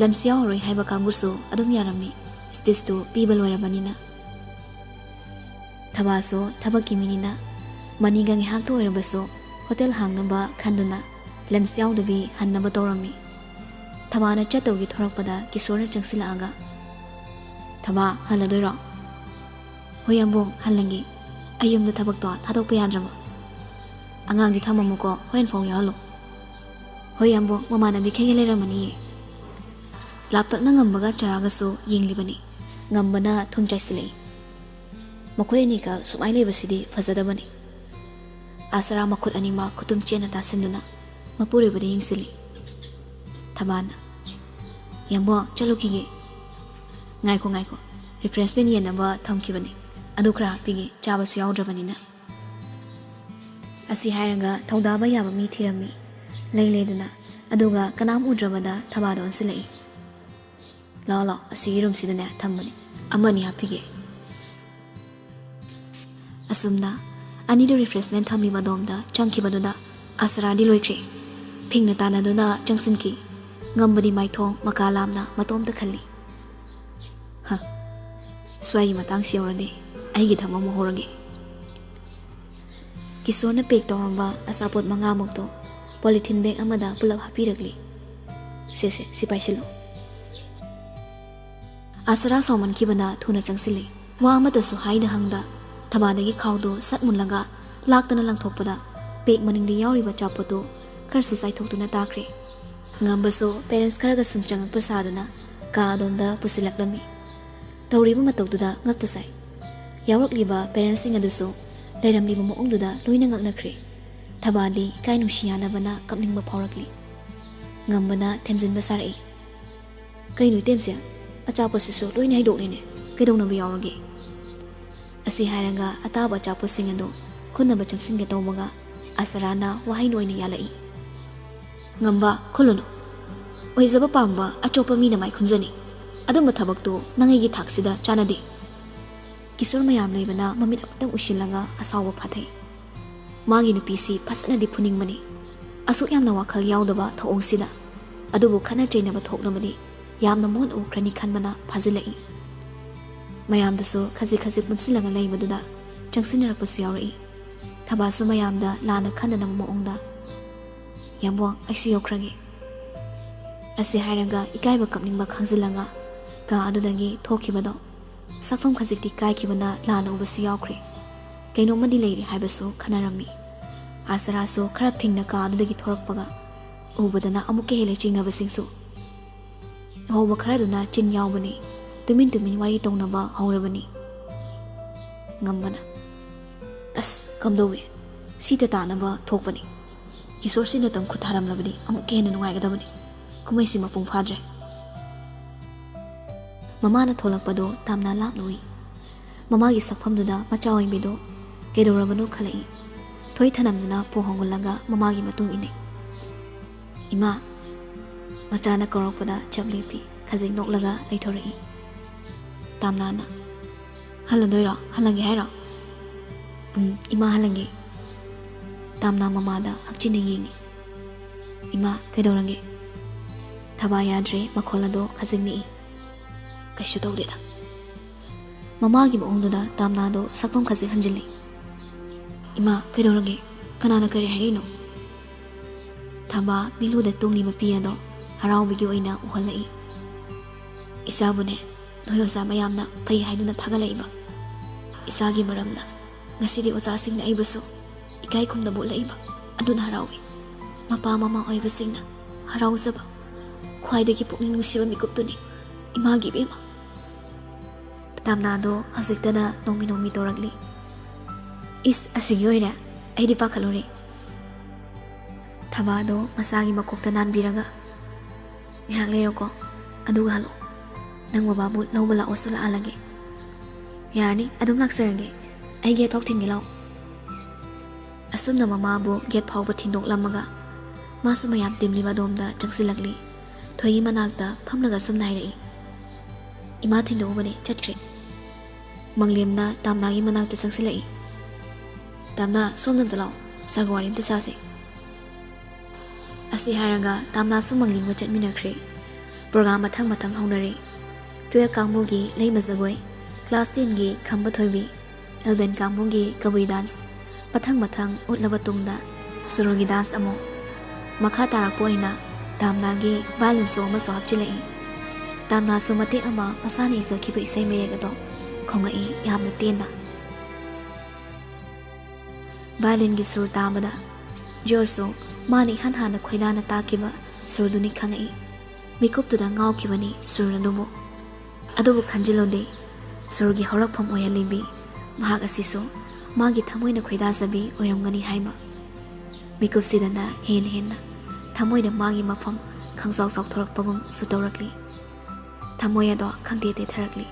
ꯂꯟꯆ ꯌꯥꯎꯔꯔꯣꯏ ꯍꯥꯏꯕ ꯀꯥꯡꯕꯨꯁꯨ ꯑꯗꯨꯝ ꯌꯥꯔꯝꯃꯤ, ꯁ꯭ꯄꯤꯆꯇꯨ ꯄꯤꯕ ꯂꯣꯏꯔꯕꯅꯤꯅ꯫ ꯊꯕꯥꯁꯨ ꯊꯕꯛꯀꯤ ꯃꯤꯅꯤꯅ ꯃꯅꯤꯒ ꯉꯥꯏꯍꯥꯛꯇ ꯑꯣꯏꯔꯕꯁꯨ ꯍꯣꯇꯦꯜ ꯍꯥꯡꯅꯕ ꯈꯟꯗꯨꯅ ꯂꯟꯆ ꯌꯥꯎꯗꯕꯤ ꯍꯟꯅꯕ ꯇꯧꯔꯝꯃꯤ꯫ ꯊꯕꯥꯅ ꯆꯠꯇꯧꯒꯤ ꯊꯣꯔꯛꯄꯗ ꯀꯤꯁꯣꯔꯅ ꯆꯪꯁꯤꯜꯂꯛꯑꯒ, "ꯊꯕꯥ, ꯍꯜꯂꯗꯣꯏꯔꯣ?" "ꯍꯣꯏ ꯌꯥꯝꯕꯨꯡ, ꯍꯜꯂꯒꯦ꯫ ꯑꯩ ꯌꯨꯝꯗ ꯊꯕꯛꯇꯣ ꯊꯥꯗꯣꯛꯄ ꯌꯥꯗ꯭ꯔꯕ꯫" "ꯑꯉꯥꯡꯗꯤ ꯊꯝꯃꯝꯃꯨꯀꯣ, ꯍꯣꯔꯦꯟ ꯐꯥꯎ ꯌꯥꯎꯍꯜꯂꯨ꯫" "ꯍꯣꯏ ꯌꯥꯝꯕꯨꯡ, ꯃꯃꯥꯟꯅꯕꯤꯈꯩꯒ ꯂꯩꯔꯝꯃꯅꯤꯌꯦ꯫" ꯂꯥꯞꯇꯛꯅ ꯉꯝꯕꯒ ꯆꯔꯥꯒꯁꯨ ꯌꯦꯡꯂꯤꯕꯅꯤ꯫ ꯉꯝꯕꯅ ꯊꯨꯝ ꯆꯥꯏꯁꯤꯜꯂꯛꯏ꯫ ꯃꯈꯣꯏ ꯑꯅꯤꯈꯛ ꯁꯨꯃꯥꯏꯅ ꯂꯩꯕꯁꯤꯗꯤ ꯐꯖꯗꯕꯅꯤ꯫ ꯑꯥꯁꯔꯥ ꯃꯈꯨꯠ ꯑꯅꯤꯃꯛ ꯈꯨꯇꯨꯝ ꯆꯦꯠꯅ ꯇꯥꯁꯤꯟꯗꯨꯅ ꯃꯄꯨꯔꯣꯏꯕꯗ ꯌꯦꯡꯁꯤꯜꯂꯤ꯫ ꯊꯕꯥꯅ, "ꯌꯥꯝꯕꯨꯡ, ꯆꯠꯂꯨꯈꯤꯒꯦ꯫" "ꯉꯥꯏꯈꯣ, ꯉꯥꯏꯈꯣ꯫ ꯔꯤꯐ꯭ꯔꯦꯁꯃꯦꯟ ꯌꯦꯟꯅꯕ ꯊꯝꯈꯤꯕꯅꯤ꯫ ꯑꯗꯨ ꯈꯔ ꯍꯥꯞꯄꯤꯒꯦ, ꯆꯥꯕꯁꯨ ꯌꯥꯎꯗ꯭ꯔꯕꯅꯤꯅ꯫" ꯑꯁꯤ ꯍꯥꯏꯔꯒ ꯊꯧꯗꯥꯕ ꯌꯥꯕ ꯃꯤ ꯊꯤꯔꯝꯃꯤ꯫ ꯂꯩ ꯂꯩꯗꯨꯅ, ꯑꯗꯨꯒ ꯀꯅꯥꯝ ꯎꯗ꯭ꯔꯕꯗ ꯊꯕꯥꯗ ꯑꯣꯟꯁꯤꯜꯂꯛꯏ꯫ "ꯂꯥꯛꯑꯣ, ꯂꯥꯛꯑꯣ, ꯑꯁꯤꯒꯤ ꯔꯨꯝꯁꯤꯗꯅꯦ ꯊꯝꯕꯅꯤ, ꯑꯃꯅꯤ ꯍꯥꯞꯄꯤꯒꯦ꯫" ꯑꯁꯨꯝꯅ ꯑꯅꯤꯗꯨ ꯔꯤꯐ꯭ꯔꯦꯁꯃꯦꯟ ꯊꯝꯂꯤꯕ ꯑꯗꯣꯝꯗ ꯆꯪꯈꯤꯕꯗꯨꯗ ꯑꯁꯔꯥꯗꯤ ꯂꯣꯏꯈ꯭ꯔꯦ꯫ ꯊꯤꯡꯅ ꯇꯥꯟꯅꯗꯨꯅ ꯆꯪꯁꯤꯟꯈꯤ꯫ ꯉꯝꯕꯗꯤ ꯃꯥꯏꯊꯣꯡ ꯃꯀꯥ ꯂꯥꯝꯅ ꯃꯇꯣꯝꯇ ꯈꯜꯂꯤ꯫ "ꯍ, ꯁ꯭ꯋꯥꯏꯒꯤ ꯃꯇꯥꯡꯁꯤ ꯌꯧꯔꯗꯤ ꯑꯩꯒꯤ ꯊꯕꯛ ꯑꯃꯨꯛ ꯍꯧꯔꯒꯦ꯫" ꯀꯤꯁꯣꯔꯅ ꯄꯦꯛ ꯇꯧꯔꯝꯕ ꯑꯆꯥꯄꯣꯠ ꯃꯉꯥꯃꯨꯛꯇꯣ ꯄꯣꯂꯤꯊꯤꯟ ꯕꯦꯒ ꯑꯃꯗ ꯄꯨꯂꯞ ꯍꯥꯞꯄꯤꯔꯛꯂꯤ꯫ "ꯁꯦ, ꯁꯦ, ꯁꯤ ꯄꯥꯏꯁꯤꯜꯂꯨ꯫" ꯑꯁꯔꯥ ꯁꯥꯎꯃꯟꯈꯤꯕꯅ ꯊꯨꯅ ꯆꯪꯁꯤꯜꯂꯤ꯫ ꯋꯥ ꯑꯃꯠꯇꯁꯨ ꯍꯥꯏꯗ ꯍꯪꯗ ꯊꯕꯥꯗꯒꯤ ꯈꯥꯎꯗꯨ ꯁꯠ ꯃꯨꯜꯂꯒ ꯂꯥꯛꯇꯅ ꯂꯪꯊꯣꯛꯄꯗ ꯄꯦꯛ ꯃꯅꯤꯡꯗ ꯌꯥꯎꯔꯤꯕ ꯑꯆꯥꯄꯣꯠꯇꯨ ꯈꯔꯁꯨ ꯆꯥꯏꯊꯣꯛꯇꯨꯅ ꯇꯥꯈ꯭ꯔꯦ꯫ ꯉꯝꯕꯁꯨ ꯄꯦꯔꯦꯟꯠꯁ ꯈꯔꯒ ꯁꯨꯝ ꯆꯪꯉꯛꯄ ꯁꯥꯗꯨꯅ ꯀꯥ ꯑꯗꯣꯝꯗ ꯄꯨꯁꯤꯜꯂꯛꯂꯝꯃꯤ꯫ ꯇꯧꯔꯤꯕ ꯃꯇꯧꯗꯨꯗ ꯉꯛꯄ ꯁꯥꯏ꯫ ꯌꯥꯎꯔꯛꯂꯤꯕ ꯄꯦꯔꯦꯟꯠꯁꯁꯤꯡ ꯑꯗꯨꯁꯨ ꯂꯩꯔꯝꯂꯤꯕ ꯃꯑꯣꯡꯗꯨꯗ ꯂꯣꯏꯅ ꯉꯛꯅꯈ꯭ꯔꯦ꯫ ꯊꯕꯥꯗꯤ ꯏꯀꯥꯏ ꯅꯨꯡꯁꯤ ꯌꯥꯅꯕꯅ ꯀꯞꯅꯤꯡꯕ ꯐꯥꯎꯔꯛꯂꯤ꯫ ꯉꯝꯕꯅ ꯊꯦꯝꯖꯤꯟꯕ ꯁꯥꯔꯛꯏ꯫ "ꯀꯩꯅꯣ ꯏꯇꯦꯝꯁꯦ, ꯑꯆꯥꯄꯣꯠꯁꯤꯁꯨ ꯂꯣꯏꯅ ꯍꯩꯗꯣꯛꯂꯦꯅꯦ, ꯀꯩꯗꯧꯅꯕ ꯌꯥꯎꯔꯒꯦ?" ꯑꯁꯤ ꯍꯥꯏꯔꯒ ꯑꯇꯥꯕ ꯑꯆꯥꯄꯣꯠꯁꯤꯡ ꯑꯗꯨ ꯈꯨꯟꯅꯕ ꯆꯪꯁꯤꯟꯒꯦ ꯇꯧꯕꯒ ꯑꯁꯔꯥꯅ ꯋꯥꯍꯩꯅ ꯑꯣꯏꯅ ꯌꯥꯜꯂꯛꯏ꯫ "ꯉꯝꯕ, ꯈꯨꯜꯂꯨꯅꯨ꯫ ꯑꯣꯏꯖꯕ ꯄꯥꯝꯕ ꯑꯆꯣꯞꯄ ꯃꯤꯅ ꯃꯥꯏ ꯈꯨꯟꯖꯅꯤ꯫ ꯑꯗꯨꯝꯕ ꯊꯕꯛꯇꯨ ꯅꯪ ꯑꯩꯒꯤ ꯊꯥꯛꯁꯤꯗ ꯆꯥꯟꯅꯗꯦ꯫" ꯀꯤꯁꯣꯔ ꯃꯌꯥꯝ ꯂꯩꯕꯅ ꯃꯃꯤꯠ ꯑꯃꯇꯪ ꯎꯏꯁꯤꯜꯂꯒ ꯑꯁꯥꯎꯕ ꯐꯥꯊꯩ꯫ ꯃꯥꯒꯤ ꯅꯨꯄꯤꯁꯤ ꯐꯖꯅꯗꯤ ꯐꯨꯅꯤꯡꯕꯅꯤ꯫ ꯑꯁꯨꯛ ꯌꯥꯝꯅ ꯋꯥꯈꯜ ꯌꯥꯎꯗꯕ ꯊꯧꯑꯣꯡꯁꯤꯗ꯫ ꯑꯗꯨꯕꯨ ꯈꯠꯅ ꯆꯩꯅꯕ ꯊꯣꯛꯂꯕꯗꯤ ꯌꯥꯝꯅ ꯃꯣꯠꯅ ꯎꯈ꯭ꯔꯅꯤ ꯈꯟꯕꯅ ꯐꯥꯖꯤꯜꯂꯛꯏ꯫ ꯃꯌꯥꯝꯗꯨꯁꯨ ꯈꯖꯤꯛ ꯈꯖꯤꯛ ꯄꯨꯟꯁꯤꯜꯂꯒ ꯂꯩꯕꯗꯨꯗ ꯆꯪꯁꯤꯟꯅꯔꯛꯄꯁꯨ ꯌꯥꯎꯔꯛꯏ꯫ ꯊꯕꯥꯁꯨ ꯃꯌꯥꯝꯗ ꯂꯥꯟꯅ ꯈꯟꯅꯅꯕ ꯃꯑꯣꯡꯗ, "ꯌꯥꯝꯕꯣꯡ, ꯑꯩꯁꯨ ꯌꯧꯈ꯭ꯔꯒꯦ꯫" ꯑꯁꯤ ꯍꯥꯏꯔꯒ ꯏꯀꯥꯏꯕ ꯀꯞꯅꯤꯡꯕ ꯈꯥꯡꯖꯤꯜꯂꯒ ꯀꯥ ꯑꯗꯨꯗꯒꯤ ꯊꯣꯛꯈꯤꯕꯗꯣ ꯁꯛꯐꯝ ꯈꯖꯤꯛꯇꯤ ꯀꯥꯏꯈꯤꯕꯅ ꯂꯥꯟꯅ ꯎꯕꯁꯨ ꯌꯥꯎꯈ꯭ꯔꯦ꯫ ꯀꯩꯅꯣꯝꯃꯗꯤ ꯂꯩꯔꯦ ꯍꯥꯏꯕꯁꯨ ꯈꯟꯅꯔꯝꯃꯤ꯫ ꯑꯁꯔꯥꯁꯨ ꯈꯔ ꯐꯤꯡꯅ ꯀꯥ ꯑꯗꯨꯗꯒꯤ ꯊꯣꯔꯛꯄꯒ ꯎꯕꯗꯅ ꯑꯃꯨꯛꯀ ꯍꯦꯜꯂꯦ ꯆꯤꯡꯅꯕꯁꯤꯡꯁꯨ꯫ ꯎꯍꯧꯕ ꯈꯔꯗꯨꯅ ꯆꯤꯟ ꯌꯥꯎꯕꯅꯤ, ꯇꯨꯃꯤꯟ ꯇꯨꯃꯤꯟ ꯋꯥꯔꯤ ꯇꯧꯅꯕ ꯍꯧꯔꯕꯅꯤ꯫ ꯉꯝꯕꯅ, "ꯑꯁ, ꯀꯝꯗꯧꯏ? ꯁꯤꯗ ꯇꯥꯅꯕ ꯊꯣꯛꯄꯅꯤ꯫ ꯀꯤꯁꯣꯔꯁꯤꯅꯇꯪ ꯈꯨꯠ ꯊꯥꯔꯝꯂꯕꯗꯤ ꯑꯃꯨꯛꯀ ꯍꯦꯟꯅ ꯅꯨꯡꯉꯥꯏꯒꯗꯕꯅꯤ꯫ ꯀꯨꯝꯍꯩꯁꯤ ꯃꯄꯨꯡ ꯐꯥꯗ꯭ꯔꯦ꯫" ꯃꯃꯥꯅ ꯊꯣꯛꯂꯛꯄꯗꯣ ꯇꯥꯝꯅ ꯂꯥꯞꯅ ꯎꯏ꯫ ꯃꯃꯥꯒꯤ ꯁꯛꯐꯝꯗꯨꯗ ꯃꯆꯥ ꯑꯣꯏꯕꯤꯗꯣ ꯀꯩꯗꯧꯔꯕꯅꯣ ꯈꯜꯂꯛꯏ꯫ ꯊꯣꯏ ꯊꯅꯝꯗꯨꯅ ꯄꯨ ꯍꯣꯡꯒꯨꯜꯂꯒ ꯃꯃꯥꯒꯤ ꯃꯇꯨꯡ ꯏꯟꯅꯩ꯫ "ꯏꯃꯥ꯫" ꯃꯆꯥꯅ ꯀꯧꯔꯛꯄꯗ ꯆꯞ ꯂꯦꯞꯄꯤ꯫ ꯈꯖꯤꯛ ꯅꯣꯛꯂꯒ ꯂꯩꯊꯣꯔꯛꯏ꯫ ꯇꯥꯝꯅꯥꯅ, "ꯍꯜꯂꯗꯣꯏꯔꯣ? ꯍꯜꯂꯒꯦ ꯍꯥꯏꯔꯣ?" "ꯎꯝ, ꯏꯃꯥ, ꯍꯜꯂꯒꯦ꯫" ꯇꯥꯝꯅꯥ ꯃꯃꯥꯗ ꯍꯛꯆꯤꯟꯅ ꯌꯦꯡꯉꯤ꯫ "ꯏꯃꯥ, ꯀꯩꯗꯧꯔꯒꯦ?" ꯊꯕꯥ ꯌꯥꯗ꯭ꯔꯦ, ꯃꯈꯣꯜ ꯑꯗꯣ ꯈꯖꯤꯛ ꯅꯤꯛꯏ꯫ "ꯀꯩꯁꯨ ꯇꯧꯗꯦꯗ꯫" ꯃꯃꯥꯒꯤ ꯃꯑꯣꯡꯗꯨꯗ ꯇꯥꯝꯅꯥꯗꯣ ꯁꯛꯐꯝ ꯈꯖꯤꯛ ꯍꯟꯖꯤꯜꯂꯤ꯫ "ꯏꯃꯥ, ꯀꯩꯗꯧꯔꯒꯦ? ꯀꯅꯥꯅ ꯀꯔꯤ ꯍꯥꯏꯔꯛꯏꯅꯣ?" ꯊꯕꯥ ꯃꯤꯂꯨꯗ ꯇꯣꯡꯂꯤ ꯃꯄꯤ ꯑꯗꯣ ꯍꯔꯥꯎꯕꯒꯤ ꯑꯣꯏꯅ ꯎꯍꯜꯂꯛꯏ꯫ "ꯏꯆꯥꯕꯨꯅꯦ, ꯅꯣꯏ ꯑꯣꯖꯥ ꯃꯌꯥꯝꯅ ꯐꯩ ꯍꯥꯏꯗꯨꯅ ꯊꯥꯒꯠꯂꯛꯏꯕ꯫ ꯏꯆꯥꯒꯤ ꯃꯔꯝꯅ ꯉꯁꯤꯗꯤ ꯑꯣꯖꯥꯁꯤꯡꯅ ꯑꯩꯕꯨꯁꯨ ꯏꯀꯥꯏ ꯈꯨꯝꯅꯕ ꯎꯠꯂꯛꯏꯕ, ꯑꯗꯨꯅ ꯍꯔꯥꯎꯏ꯫ ꯃꯄꯥ ꯃꯃꯥ ꯑꯣꯏꯕꯁꯤꯡꯅ ꯍꯔꯥꯎꯖꯕ ꯈ꯭ꯋꯥꯏꯗꯒꯤ ꯄꯨꯛꯅꯤꯡ ꯅꯨꯡꯁꯤꯕ ꯃꯤꯀꯨꯞꯇꯨꯅꯤ, ꯏꯃꯥꯒꯤ ꯏꯕꯦꯝꯃ꯫" ꯇꯥꯝꯅꯥꯗꯣ ꯍꯧꯖꯤꯛꯇꯗ ꯅꯣꯡꯃꯤ ꯅꯣꯡꯃꯤ ꯇꯧꯔꯛꯂꯤ꯫ "ꯏꯁ, ꯑꯁꯤꯒꯤ ꯑꯣꯏꯔꯦ? ꯑꯩꯗꯤ ꯄꯥꯈꯠꯂꯨꯔꯦ꯫" ꯊꯕꯥꯗꯣ ꯃꯆꯥꯒꯤ ꯃꯀꯣꯛꯇ ꯅꯥꯟꯕꯤꯔꯒ, "ꯉꯥꯏꯍꯥꯛ ꯂꯩꯔꯣꯀꯣ, ꯑꯗꯨꯒ ꯍꯜꯂꯛꯑꯣ꯫ ꯅꯪ ꯕꯕꯥꯕꯨ ꯂꯧꯕ ꯂꯥꯛꯑꯣꯁꯨ ꯂꯥꯛꯍꯜꯂꯒꯦ꯫" "ꯌꯥꯔꯅꯤ, ꯑꯗꯨꯝ ꯂꯥꯛꯆꯔꯒꯦ꯫ ꯑꯩ ꯒꯦꯠ ꯐꯥꯎ ꯊꯤꯟꯒꯦ ꯂꯥꯛꯑꯣ꯫" ꯑꯁꯨꯝꯅ ꯃꯃꯥꯕꯨ ꯒꯦꯠ ꯐꯥꯎꯕ ꯊꯤꯟꯗꯣꯛꯂꯝꯃꯒ ꯃꯥꯁꯨ ꯃꯌꯥꯝ ꯇꯤꯝꯂꯤꯕ ꯑꯗꯣꯝꯗ ꯆꯪꯁꯤꯜꯂꯛꯂꯤ꯫ ꯊꯣꯏꯒꯤ ꯃꯅꯥꯛꯇ ꯐꯝꯂꯒ ꯑꯁꯨꯝꯅ ꯍꯥꯏꯔꯛꯏ, "ꯏꯃꯥ ꯊꯤꯟꯗꯣꯛꯎꯕꯅꯦ, ꯆꯠꯈ꯭ꯔꯦ꯫" ꯃꯪꯂꯦꯝꯅ ꯇꯥꯝꯅꯥꯒꯤ ꯃꯅꯥꯛꯇ ꯆꯪꯁꯤꯜꯂꯛꯏ꯫ "ꯇꯥꯝꯅꯥ, ꯁꯣꯝꯗ ꯑꯝꯇ ꯂꯥꯛꯑꯣ, ꯁꯥꯔꯒ ꯋꯥꯔꯤ ꯑꯝꯇ ꯁꯥꯁꯦ꯫" ꯑꯁꯤ ꯍꯥꯏꯔꯒ ꯇꯥꯝꯅꯥꯁꯨ ꯃꯪꯂꯦꯝꯒ ꯆꯠꯃꯤꯟꯅꯈ꯭ꯔꯦ꯫ ꯄ꯭ꯔꯣꯒ꯭ꯔꯥꯝ ꯃꯊꯪ ꯃꯊꯪ ꯍꯧꯅꯔꯦ꯫ ꯇꯨꯌꯦꯜꯐ ꯀꯥꯡꯕꯨꯒꯤ ꯂꯩꯃ ꯖꯒꯣꯏ, ꯀ꯭ꯂꯥꯁ ꯇꯦꯟꯒꯤ ꯈꯝꯕ ꯊꯣꯏꯕꯤ, ꯑꯦꯂꯚꯦꯟ ꯀꯥꯡꯕꯨꯒꯤ ꯀꯕꯨꯏ ꯗꯥꯟꯁ, ꯃꯊꯪ ꯃꯊꯪ ꯎꯠꯂꯕ ꯇꯨꯡꯗ ꯁꯨꯔꯨꯒꯤ ꯗꯥꯟꯁ ꯑꯃꯨꯛ꯫ ꯃꯈꯥ ꯇꯥꯔꯛꯄ ꯑꯣꯏꯅ ꯇꯥꯝꯅꯥꯒꯤ ꯚꯥꯏꯑꯣꯂꯤꯟ ꯁꯣ ꯑꯃꯁꯨ ꯍꯥꯞꯆꯤꯜꯂꯛꯏ꯫ ꯇꯥꯝꯅꯥꯁꯨ ꯃꯇꯦꯛ ꯑꯃ ꯃꯁꯥꯅ ꯏꯖꯈꯤꯕ ꯏꯁꯩ ꯃꯌꯦꯛ ꯑꯗꯣ ꯈꯣꯡꯉꯛꯏ, ꯌꯥꯝꯅ ꯇꯦꯟꯅ꯫ ꯚꯥꯏꯑꯣꯂꯤꯟꯒꯤ ꯁꯨꯔ ꯇꯥꯕꯗ ꯖꯣꯔꯁꯨ ꯃꯥꯅ ꯏꯍꯥꯟ ꯍꯥꯟꯅ ꯈꯣꯏꯗꯥꯅ ꯇꯥꯈꯤꯕ ꯁꯨꯔꯗꯨꯅꯤ ꯈꯪꯉꯛꯏ꯫ ꯃꯤꯀꯨꯞꯇꯨꯗ ꯉꯥꯎꯈꯤꯕꯅꯤ ꯁꯨꯔ ꯑꯗꯨꯕꯨ꯫ ꯑꯗꯨꯕꯨ ꯈꯟꯖꯤꯜꯂꯨꯗꯦ, ꯁꯨꯔꯒꯤ ꯍꯧꯔꯛꯐꯝ ꯑꯣꯏꯍꯜꯂꯤꯕꯤ ꯃꯍꯥꯛ ꯑꯁꯤꯁꯨ ꯃꯥꯒꯤ ꯊꯃꯣꯏꯅ ꯈꯣꯏꯗꯥꯖꯕꯤ ꯑꯣꯏꯔꯝꯒꯅꯤ ꯍꯥꯏꯕ꯫ ꯃꯤꯀꯨꯞꯁꯤꯗꯅ ꯍꯦꯟꯅ ꯍꯦꯟꯅ ꯊꯃꯣꯏꯗ ꯃꯥꯒꯤ ꯃꯐꯝ ꯈꯪꯆꯥꯎ ꯆꯥꯎꯊꯣꯔꯛꯄꯒꯨꯝꯁꯨ ꯇꯧꯔꯛꯂꯤ꯫ ꯊꯃꯣꯏ ꯑꯗꯣ ꯈꯪꯗꯦ ꯇꯦꯊꯔꯛꯂꯤ꯫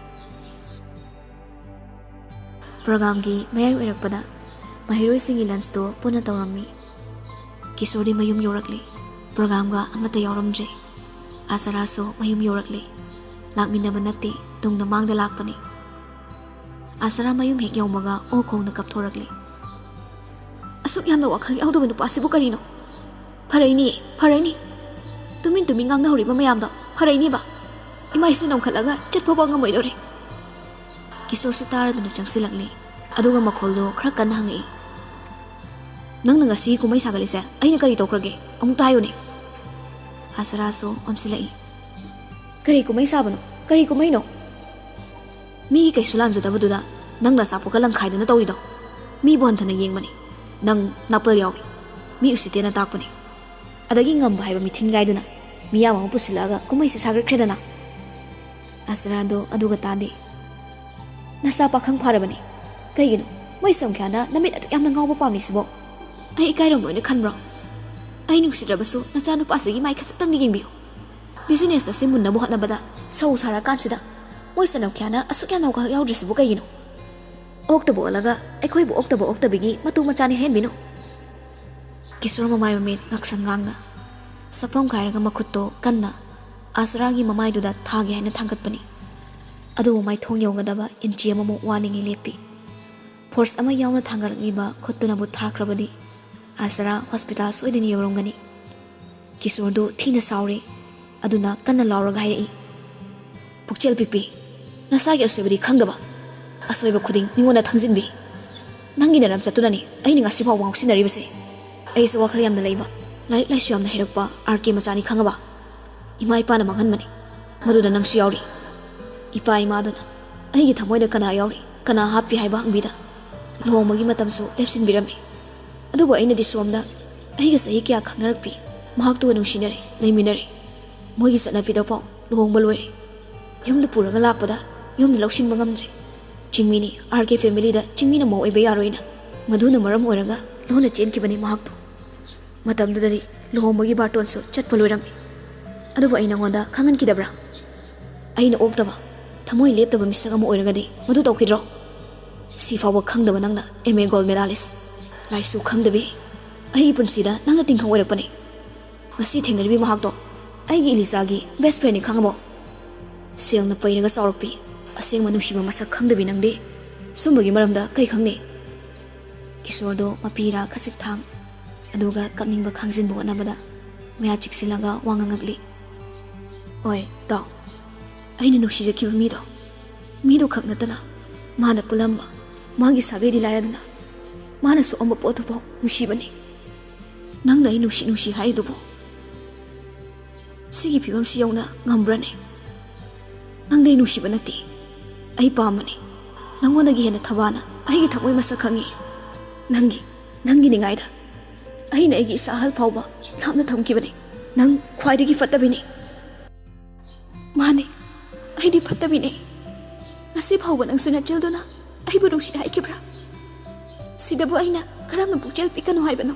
ꯄ꯭ꯔꯣꯒ꯭ꯔꯥꯝꯒꯤ ꯃꯌꯥꯏ ꯑꯣꯏꯔꯛꯄꯗ ꯃꯍꯩꯔꯣꯏꯁꯤꯡꯒꯤ ꯂꯟꯁꯇꯨ ꯄꯨꯟꯅ ꯇꯧꯔꯝꯃꯤ꯫ ꯀꯤꯁꯣꯔꯗꯤ ꯃꯌꯨꯝ ꯌꯧꯔꯛꯂꯤ꯫ ꯄ꯭ꯔꯣꯒ꯭ꯔꯥꯝꯒ ꯑꯃꯠꯇ ꯌꯥꯎꯔꯝꯗ꯭ꯔꯦ꯫ ꯑꯥꯁꯔꯥꯁꯨ ꯃꯌꯨꯝ ꯌꯧꯔꯛꯂꯤ꯫ ꯂꯥꯛꯃꯤꯟꯅꯕ ꯅꯠꯇꯦ, ꯇꯨꯡꯗ ꯃꯥꯡꯗ ꯂꯥꯛꯄꯅꯤ꯫ ꯑꯥꯁꯔꯥ ꯃꯌꯨꯝ ꯍꯦꯛ ꯌꯧꯕꯒ ꯑꯣ ꯈꯣꯡꯅ ꯀꯞꯊꯣꯔꯛꯂꯤ꯫ "ꯑꯁꯨꯛ ꯌꯥꯝꯅ ꯋꯥꯈꯜ ꯌꯥꯎꯗꯕ ꯅꯨꯄꯥꯁꯤꯕꯨ ꯀꯔꯤꯅꯣ? ꯐꯔꯛꯏꯅꯤ, ꯐꯔꯛꯏꯅꯤ꯫ ꯇꯨꯃꯤꯟ ꯇꯨꯃꯤꯟ ꯉꯥꯡꯅꯍꯧꯔꯤꯕ ꯃꯌꯥꯝꯗꯣ ꯐꯔꯛꯏꯅꯦꯕ꯫ ꯏꯃꯥ ꯏꯆꯦ ꯅꯣꯡꯈꯠꯂꯒ ꯆꯠ ꯐꯥꯎꯕ ꯉꯝꯃꯣꯏꯗꯧꯔꯦ꯫" ꯀꯤꯁꯣꯔꯁꯨ ꯇꯥꯔꯗꯨꯅ ꯆꯪꯁꯤꯜꯂꯛꯂꯤ꯫ ꯑꯗꯨꯒ ꯃꯈꯣꯜꯗꯣ ꯈꯔ ꯀꯟꯅ ꯍꯪꯉꯛꯏ, "ꯅꯪꯅ ꯉꯁꯤ ꯀꯨꯝꯍꯩ ꯁꯥꯒꯠꯂꯤꯁꯦ ꯑꯩꯅ ꯀꯔꯤ ꯇꯧꯈ꯭ꯔꯒꯦ? ꯑꯃꯨꯛꯇ ꯍꯥꯏꯌꯨꯅꯦ꯫" ꯑꯥꯁꯔꯥꯁꯨ ꯑꯣꯟꯁꯤꯜꯂꯛꯏ꯫ "ꯀꯔꯤ ꯀꯨꯝꯍꯩ ꯁꯥꯕꯅꯣ? ꯀꯔꯤ ꯀꯨꯝꯍꯩꯅꯣ? ꯃꯤꯒꯤ ꯀꯩꯁꯨ ꯂꯥꯟꯖꯗꯕꯗꯨꯗ ꯅꯪꯅ ꯑꯆꯥꯄꯣꯠꯀ ꯂꯪꯈꯥꯏꯗꯅ ꯇꯧꯔꯤꯗꯣ? ꯃꯤꯕꯨ ꯍꯟꯊꯅ ꯌꯦꯡꯕꯅꯤ꯫ ꯅꯪ ꯅꯥꯄꯜ ꯌꯥꯎꯏ꯫ ꯃꯤ ꯎꯁꯤꯠꯇꯦꯅ ꯇꯥꯛꯄꯅꯤ꯫ ꯑꯗꯒꯤ ꯉꯝꯕ ꯍꯥꯏꯕ ꯃꯤꯊꯤꯟꯒꯥꯏꯗꯨꯅ ꯃꯤꯌꯥꯝ ꯑꯃ ꯄꯨꯁꯤꯜꯂꯛꯑꯒ ꯀꯨꯝꯍꯩꯁꯦ ꯁꯥꯒꯠꯈ꯭ꯔꯦꯗꯅ꯫" ꯑꯥꯁꯔꯥꯗꯣ ꯑꯗꯨꯒ ꯇꯥꯗꯦ꯫ "ꯅꯁꯥ ꯄꯥꯈꯪ ꯐꯥꯔꯕꯅꯤ꯫ ꯀꯩꯒꯤꯅꯣ ꯃꯣꯏ ꯁꯪꯈ꯭ꯌꯥꯅ ꯅꯃꯤꯠ ꯑꯗꯨꯛ ꯌꯥꯝꯅ ꯉꯥꯎꯕ ꯄꯥꯝꯃꯤꯁꯤꯕꯣ? ꯑꯩ ꯏꯀꯥꯏꯔꯝꯃꯣꯏꯅ ꯈꯟꯕ꯭ꯔꯣ?" ꯑꯩ ꯅꯨꯡꯁꯤꯗ꯭ꯔꯕꯁꯨ ꯅꯆꯥꯅꯨꯄꯥꯁꯤꯒꯤ ꯃꯥꯏ ꯈꯖꯤꯛꯇꯪꯗꯤ ꯌꯦꯡꯕꯤꯌꯨ꯫ ꯕꯤꯖꯤꯅꯦꯁ ꯑꯁꯤ ꯃꯨꯟꯅꯕ ꯍꯣꯠꯅꯕꯗ ꯁꯧ ꯁꯥꯔꯀꯥꯟꯁꯤꯗ ꯃꯣꯏ ꯆꯅꯝ ꯈꯌꯥꯅ ꯑꯁꯨꯛ ꯌꯥꯝꯅ ꯋꯥꯈꯜ ꯌꯥꯎꯗ꯭ꯔꯤꯁꯤꯕꯨ ꯀꯩꯒꯤꯅꯣ? ꯑꯣꯛꯇꯕ ꯑꯣꯜꯂꯒ ꯑꯩꯈꯣꯏꯕꯨ ꯑꯣꯛꯇꯕ ꯑꯣꯛꯇꯕꯤꯒꯤ ꯃꯇꯨ ꯃꯆꯥꯅꯤ ꯍꯥꯏꯍꯟꯕꯤꯅꯨ꯫ ꯀꯤꯁꯣꯔ ꯃꯃꯥꯏ ꯃꯃꯤꯠ ꯉꯥꯛꯁꯪ ꯉꯥꯡꯅ ꯁꯛꯐꯝ ꯀꯥꯏꯔꯒ ꯃꯈꯨꯠꯇꯣ ꯀꯟꯅ ꯑꯥꯁꯔꯥꯒꯤ ꯃꯃꯥꯏꯗꯨꯗ ꯊꯥꯒꯦ ꯍꯥꯏꯅ ꯊꯥꯡꯒꯠꯄꯅꯤ꯫ ꯑꯗꯨꯕꯨ ꯃꯥꯏꯊꯣꯡ ꯌꯧꯒꯗꯕ ꯏꯟꯆꯤ ꯑꯃꯃꯨꯛ ꯋꯥꯠꯂꯤꯉꯩ ꯂꯦꯞꯄꯤ꯫ ꯐꯣꯔꯁ ꯑꯃ ꯌꯥꯎꯅ ꯊꯥꯡꯒꯠꯂꯛꯂꯤꯕ ꯈꯨꯠꯇꯨꯅꯕꯨ ꯊꯥꯈ꯭ꯔꯕꯗꯤ ꯑꯥꯁꯔꯥ ꯍꯣꯁꯄꯤꯇꯥꯜ ꯁꯣꯏꯗꯅ ꯌꯧꯔꯝꯒꯅꯤ꯫ ꯀꯤꯁꯣꯔꯗꯨ ꯊꯤꯅ ꯁꯥꯎꯔꯦ꯫ ꯑꯗꯨꯅ ꯀꯟꯅ ꯂꯥꯎꯔꯒ ꯍꯥꯏꯔꯛꯏ, "ꯄꯨꯛꯆꯦꯜ ꯄꯤꯛꯄꯤ, ꯅꯁꯥꯒꯤ ꯑꯁꯣꯏꯕꯗꯤ ꯈꯪꯗꯕ, ꯑꯁꯣꯏꯕ ꯈꯨꯗꯤꯡ ꯃꯤꯉꯣꯟꯗ ꯊꯪꯖꯤꯟꯕꯤ꯫ ꯅꯪꯒꯤ ꯅꯔꯝ ꯆꯠꯇꯨꯅꯅꯤ ꯑꯩꯅ ꯉꯁꯤ ꯐꯥꯎꯕ ꯉꯥꯎꯁꯤꯟꯅꯔꯤꯕꯁꯦ꯫ ꯑꯩꯁꯦ ꯋꯥꯈꯜ ꯌꯥꯝꯅ ꯂꯩꯕ, ꯂꯥꯏꯔꯤꯛ ꯂꯥꯏꯁꯨ ꯌꯥꯝꯅ ꯍꯩꯔꯛꯄ ꯑꯥꯔ ꯀꯦ ꯃꯆꯥꯅꯤ ꯈꯪꯉꯕ? ꯏꯃꯥ ꯏꯄꯥꯅ ꯃꯥꯡꯍꯟꯕꯅꯤ, ꯃꯗꯨꯗ ꯅꯪꯁꯨ ꯌꯥꯎꯔꯤ꯫ ꯏꯄꯥ ꯏꯃꯥꯗꯨꯅ ꯑꯩꯒꯤ ꯊꯃꯣꯏꯗ ꯀꯅꯥ ꯌꯥꯎꯔꯤ, ꯀꯅꯥ ꯍꯥꯞꯄꯤ ꯍꯥꯏꯕ ꯍꯪꯕꯤꯗ ꯂꯨꯍꯣꯡꯕꯒꯤ ꯃꯇꯝꯁꯨ ꯂꯦꯞꯁꯤꯟꯕꯤꯔꯝꯃꯤ꯫ ꯑꯗꯨꯕꯨ ꯑꯩꯅꯗꯤ ꯁꯣꯝꯗ ꯑꯩꯒ ꯆꯍꯤ ꯀꯌꯥ ꯈꯪꯅꯔꯛꯄꯤ ꯃꯍꯥꯛꯇꯨꯒ ꯅꯨꯡꯁꯤꯅꯔꯦ, ꯂꯩꯃꯤꯟꯅꯔꯦ꯫ ꯃꯣꯏꯒꯤ ꯆꯠꯅꯕꯤꯗꯐꯥꯎ ꯂꯨꯍꯣꯡꯕ ꯂꯣꯏꯔꯦ꯫ ꯌꯨꯝꯗ ꯄꯨꯔꯒ ꯂꯥꯛꯄꯗ ꯌꯨꯝꯗ ꯂꯧꯁꯤꯟꯕ ꯉꯝꯗ꯭ꯔꯦ꯫ ꯆꯤꯡꯃꯤꯅꯤ, ꯑꯥꯔ ꯀꯦ ꯐꯦꯃꯤꯂꯤꯗ ꯆꯤꯡꯃꯤꯅ ꯃꯧ ꯑꯣꯏꯕ ꯌꯥꯔꯣꯏꯅ꯫ ꯃꯗꯨꯅ ꯃꯔꯝ ꯑꯣꯏꯔꯒ ꯂꯣꯟꯅ ꯆꯦꯟꯈꯤꯕꯅꯤ ꯃꯍꯥꯛꯇꯣ꯫ ꯃꯇꯝꯗꯨꯗꯗꯤ ꯂꯨꯍꯣꯡꯕꯒꯤ ꯕꯥꯔꯇꯣꯟꯁꯨ ꯆꯠꯄ ꯂꯣꯏꯔꯝꯃꯤ꯫ ꯑꯗꯨꯕꯨ ꯑꯩ ꯅꯉꯣꯟꯗ ꯈꯪꯍꯟꯈꯤꯗꯕ꯭ꯔꯥ? ꯑꯩꯅ ꯑꯣꯛꯇꯕ, ꯊꯃꯣꯏ ꯂꯦꯞꯇꯕ ꯃꯤꯁꯛ ꯑꯃ ꯑꯣꯏꯔꯒꯗꯤ ꯃꯗꯨ ꯇꯧꯈꯤꯗ꯭ꯔꯣ? ꯁꯤ ꯐꯥꯎꯕ ꯈꯪꯗꯕ ꯅꯪꯅ ꯑꯦꯝ ꯑꯦ ꯒꯣꯜ ꯃꯦꯗꯥꯂꯤꯁ, ꯂꯥꯏꯁꯨ ꯈꯪꯗꯕꯤ, ꯑꯩꯒꯤ ꯄꯨꯟꯁꯤꯗ ꯅꯪꯅ ꯇꯤꯡꯈꯪ ꯑꯣꯏꯔꯛꯄꯅꯤ꯫ ꯉꯁꯤ ꯊꯦꯡꯅꯔꯤꯕꯤ ꯃꯍꯥꯛꯇꯣ ꯑꯩꯒꯤ ꯏꯂꯤꯖꯥꯒꯤ ꯕꯦꯁ ꯐ꯭ꯔꯦꯟꯅꯤ ꯈꯪꯉꯕꯣ? ꯁꯦꯜꯅ ꯄꯩꯔꯒ ꯆꯥꯎꯔꯛꯄꯤ, ꯑꯁꯦꯡꯕ ꯅꯨꯡꯁꯤꯕ ꯃꯁꯛ ꯈꯪꯗꯕꯤ ꯅꯪꯗꯤ ꯁꯨꯝꯕꯒꯤ ꯃꯔꯝꯗ ꯀꯩ ꯈꯪꯅꯤ?" ꯀꯤꯁꯣꯔꯗꯣ ꯃꯄꯤꯔꯥ ꯈꯖꯤꯛ ꯊꯥꯡ, ꯑꯗꯨꯒ ꯀꯞꯅꯤꯡꯕ ꯈꯥꯡꯖꯤꯟꯕ ꯍꯣꯠꯅꯕꯗ ꯃꯌꯥ ꯆꯤꯛꯁꯤꯜꯂꯒ ꯋꯥ ꯉꯥꯡꯉꯛꯂꯤ꯫ "ꯍꯣꯏ, ꯇꯥꯎ꯫ ꯑꯩꯅ ꯅꯨꯡꯁꯤꯖꯈꯤꯕ ꯃꯤꯗꯣ, ꯃꯤꯗꯣ ꯈꯛ ꯅꯠꯇꯅ ꯃꯥꯅ ꯄꯨꯜꯂꯝꯕ ꯃꯥꯒꯤ ꯁꯥꯒꯩꯗꯤ ꯂꯥꯏꯔꯗꯅ ꯃꯥꯅ ꯁꯣꯛꯑꯝꯕ ꯄꯣꯠꯇꯨꯐꯥꯎ ꯅꯨꯡꯁꯤꯕꯅꯤ꯫ ꯅꯪꯅ ꯑꯩ ꯅꯨꯡꯁꯤ ꯅꯨꯡꯁꯤ ꯍꯥꯏꯔꯤꯗꯨꯕꯨ ꯁꯤꯒꯤ ꯐꯤꯕꯝꯁꯤ ꯌꯧꯅ ꯉꯝꯕ꯭ꯔꯅꯦ? ꯅꯪꯗꯤ ꯑꯩ ꯅꯨꯡꯁꯤꯕ ꯅꯠꯇꯦ, ꯑꯩ ꯄꯥꯝꯕꯅꯤ꯫ ꯅꯪꯉꯣꯟꯗꯒꯤ ꯍꯦꯟꯅ ꯊꯕꯥꯅ ꯑꯩꯒꯤ ꯊꯃꯣꯏ ꯃꯁꯛ ꯈꯪꯉꯤ꯫ ꯅꯪꯒꯤ, ꯅꯪꯒꯤ ꯅꯤꯡꯉꯥꯏꯗ ꯑꯩꯅ ꯑꯩꯒꯤ ꯏꯁꯥ ꯑꯍꯜ ꯐꯥꯎꯕ ꯂꯥꯞꯅ ꯊꯝꯈꯤꯕꯅꯤ꯫ ꯅꯪ ꯈ꯭ꯋꯥꯏꯗꯒꯤ ꯐꯠꯇꯕꯤꯅꯤ꯫" "ꯃꯥꯅꯦ, ꯑꯩꯗꯤ ꯐꯠꯇꯕꯤꯅꯦ꯫ ꯉꯁꯤ ꯐꯥꯎꯕ ꯅꯪꯁꯨ ꯅꯆꯤꯜꯗꯨꯅ ꯑꯩꯕꯨ ꯅꯨꯡꯁꯤ ꯍꯥꯏꯈꯤꯕ꯭ꯔꯥ? ꯁꯤꯗꯕꯨ ꯑꯩꯅ ꯀꯔꯝꯅ ꯄꯨꯛꯆꯦꯜ ꯄꯤꯛꯀꯅꯨ ꯍꯥꯏꯕꯅꯣ?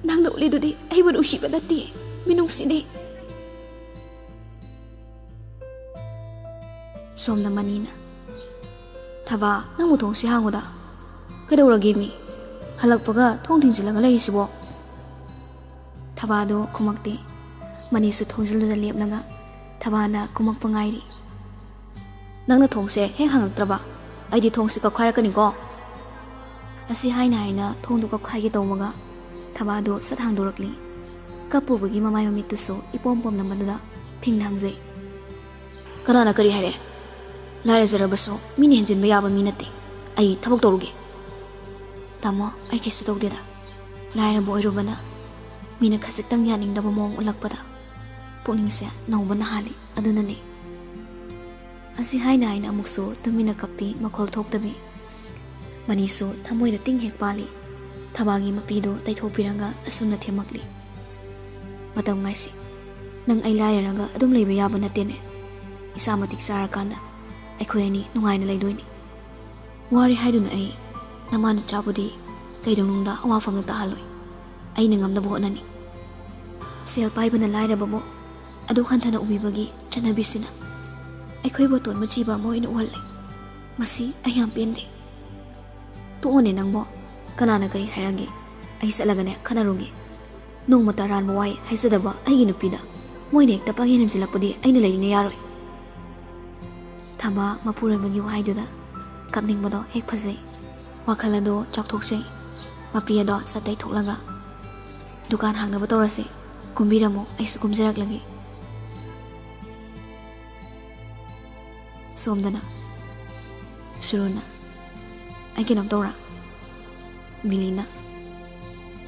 ꯅꯪꯅ ꯎꯠꯂꯤꯗꯨꯗꯤ ꯑꯩꯕꯨ ꯅꯨꯡꯁꯤꯕ ꯅꯠꯇꯦ, ꯃꯤꯅꯨꯡꯁꯤꯅꯦ꯫ ꯁꯣꯝꯗ ꯃꯅꯤꯅ, "ꯊꯕꯥ, ꯅꯪꯕꯨ ꯊꯣꯡꯁꯤ ꯍꯥꯡꯉꯨꯗ꯫ ꯀꯩꯗꯧꯔꯒꯦ ꯃꯤ? ꯍꯜꯂꯛꯄꯒ ꯊꯣꯡ ꯊꯤꯡꯖꯤꯜꯂꯒ ꯂꯩꯔꯤꯁꯤꯕꯣ?" ꯊꯕꯥꯗꯣ ꯈꯨꯝꯃꯛꯇꯦ꯫ ꯃꯅꯤꯁꯨ ꯊꯣꯡꯖꯤꯜꯗꯨꯗ ꯂꯦꯞꯂꯒ ꯊꯕꯥꯅ ꯀꯨꯝꯃꯛꯄ ꯉꯥꯏꯔꯤ꯫ "ꯅꯪꯅ ꯊꯣꯡꯁꯦ ꯍꯦꯛ ꯍꯥꯡꯉꯛꯇ꯭ꯔꯕ, ꯑꯩꯗꯤ ꯊꯣꯡꯁꯦ ꯀꯛꯈꯥꯏꯔꯛꯀꯅꯤꯀꯣ꯫" ꯑꯁꯤ ꯍꯥꯏꯅ ꯍꯥꯏꯅ ꯊꯣꯡꯗꯨ ꯀꯛꯈꯥꯏꯒꯦ ꯇꯧꯕꯒ ꯊꯕꯥꯗꯨ ꯁꯠ ꯍꯥꯡꯗꯣꯔꯛꯂꯤ꯫ ꯀꯞꯄꯨꯕꯒꯤ ꯃꯃꯥꯏ ꯃꯃꯤꯠꯇꯨꯁꯨ ꯏꯄꯣꯝ ꯄꯣꯝꯂꯝꯕꯗꯨꯗ ꯐꯤꯡꯅ ꯍꯪꯖꯩ, "ꯀꯅꯥꯅ ꯀꯔꯤ ꯍꯥꯏꯔꯦ? ꯂꯥꯏꯔꯖꯔꯕꯁꯨ ꯃꯤꯅ ꯍꯦꯟꯖꯤꯟꯕ ꯌꯥꯕ ꯃꯤ ꯅꯠꯇꯦ꯫ ꯑꯩ ꯊꯕꯛ ꯇꯧꯔꯨꯒꯦ꯫" "ꯇꯥꯃꯣ, ꯑꯩ ꯀꯩꯁꯨ ꯇꯧꯗꯦꯗ꯫ ꯂꯥꯏꯔꯕ ꯑꯣꯏꯔꯨꯕꯅ ꯃꯤꯅ ꯈꯖꯤꯛꯇꯪ ꯌꯥꯅꯤꯡꯗꯕ ꯃꯑꯣꯡ ꯎꯠꯂꯛꯄꯗ ꯄꯨꯛꯅꯤꯡꯁꯦ ꯅꯧꯕꯅ ꯍꯥꯜꯂꯤ, ꯑꯗꯨꯅꯅꯦ꯫" ꯑꯁꯤ ꯍꯥꯏꯅ ꯍꯥꯏꯅ ꯑꯃꯨꯛꯁꯨ ꯇꯨꯃꯤꯟꯅ ꯀꯞꯄꯤ, ꯃꯈꯣꯜ ꯊꯣꯛꯇꯕꯤ꯫ ꯃꯅꯤꯁꯨ ꯊꯃꯣꯏꯗ ꯇꯤꯡ ꯍꯦꯛ ꯄꯥꯜꯂꯤ꯫ ꯊꯕꯥꯒꯤ ꯃꯄꯤꯗꯨ ꯇꯩꯊꯣꯛꯄꯤꯔꯒ ꯑꯁꯨꯝꯅ ꯊꯦꯝꯃꯛꯂꯤ, "ꯃꯇꯝ ꯉꯥꯏꯁꯤ꯫ ꯅꯪ ꯑꯩ ꯂꯥꯏꯔꯔꯒ ꯑꯗꯨꯝ ꯂꯩꯕ ꯌꯥꯕ ꯅꯠꯇꯦꯅꯦ꯫ ꯏꯁꯥ ꯃꯇꯤꯛ ꯆꯥꯔꯀꯥꯟꯗ ꯑꯩꯈꯣꯏ ꯑꯅꯤ ꯅꯨꯡꯉꯥꯏꯅ ꯂꯩꯗꯣꯏꯅꯤ꯫ ꯋꯥꯔꯦ ꯍꯥꯏꯗꯨꯅ ꯑꯩ ꯅꯃꯥ ꯅꯆꯥꯕꯨꯗꯤ ꯀꯩꯗꯧꯅꯨꯡꯗ ꯑꯋꯥꯐꯝꯗ ꯇꯥꯍꯜꯂꯣꯏ꯫ ꯑꯩꯅ ꯉꯝꯅꯕ ꯍꯣꯠꯅꯅꯤ꯫" ꯁꯦꯜ ꯄꯥꯏꯕꯅ ꯂꯥꯏꯔꯕꯕꯨ ꯑꯗꯨꯛ ꯍꯟꯊꯅ ꯎꯕꯤꯕꯒꯤ ꯆꯠꯅꯕꯤꯁꯤꯅ ꯑꯩꯈꯣꯏꯕꯨ ꯑꯇꯣꯟꯕ ꯖꯤꯕ ꯑꯃ ꯑꯣꯏꯅ ꯎꯍꯜꯂꯦ꯫ ꯃꯁꯤ ꯑꯩ ꯌꯥꯝ ꯄꯦꯟꯗꯦ꯫ "ꯇꯣꯛꯑꯣꯅꯦ ꯅꯪꯕꯣ꯫ ꯀꯅꯥꯅ ꯀꯔꯤ ꯍꯥꯏꯔꯒꯦ? ꯑꯩ ꯆꯠꯂꯒꯅꯦ ꯈꯟꯅꯔꯨꯒꯦ꯫ ꯅꯣꯡꯃꯇ ꯑꯔꯥꯟꯕ ꯋꯥꯍꯩ ꯍꯥꯏꯖꯗꯕ ꯑꯩꯒꯤ ꯅꯨꯄꯤꯗ ꯃꯣꯏꯅ ꯍꯦꯛꯇ ꯄꯪꯍꯦꯟ ꯍꯦꯟꯖꯤꯜꯂꯛꯄꯗꯤ ꯑꯩꯅ ꯂꯩꯔꯤꯅ ꯌꯥꯔꯣꯏ꯫" ꯊꯕꯥ ꯃꯄꯨꯔꯣꯏꯕꯒꯤ ꯋꯥꯍꯩꯗꯨꯗ ꯀꯞꯅꯤꯡꯕꯗꯣ ꯍꯦꯛ ꯐꯖꯩ꯫ ꯋꯥꯈꯜ ꯑꯗꯣ ꯆꯥꯎꯊꯣꯛꯆꯩ꯫ ꯃꯄꯤ ꯑꯗꯣ ꯁꯠ ꯇꯩꯊꯣꯛꯂꯒ, "ꯗꯨꯀꯥꯟ ꯍꯥꯡꯅꯕ ꯇꯧꯔꯁꯦ꯫ ꯀꯨꯝꯕꯤꯔꯝꯃꯣ, ꯑꯩꯁꯨ ꯀꯨꯝꯖꯔꯛꯂꯒꯦ꯫" ꯁꯣꯝꯗꯅ ꯁꯨꯔꯨꯅ, "ꯑꯩ ꯀꯩꯅꯣꯝ ꯇꯧꯔꯥ?" ꯃꯤꯂꯤꯅ,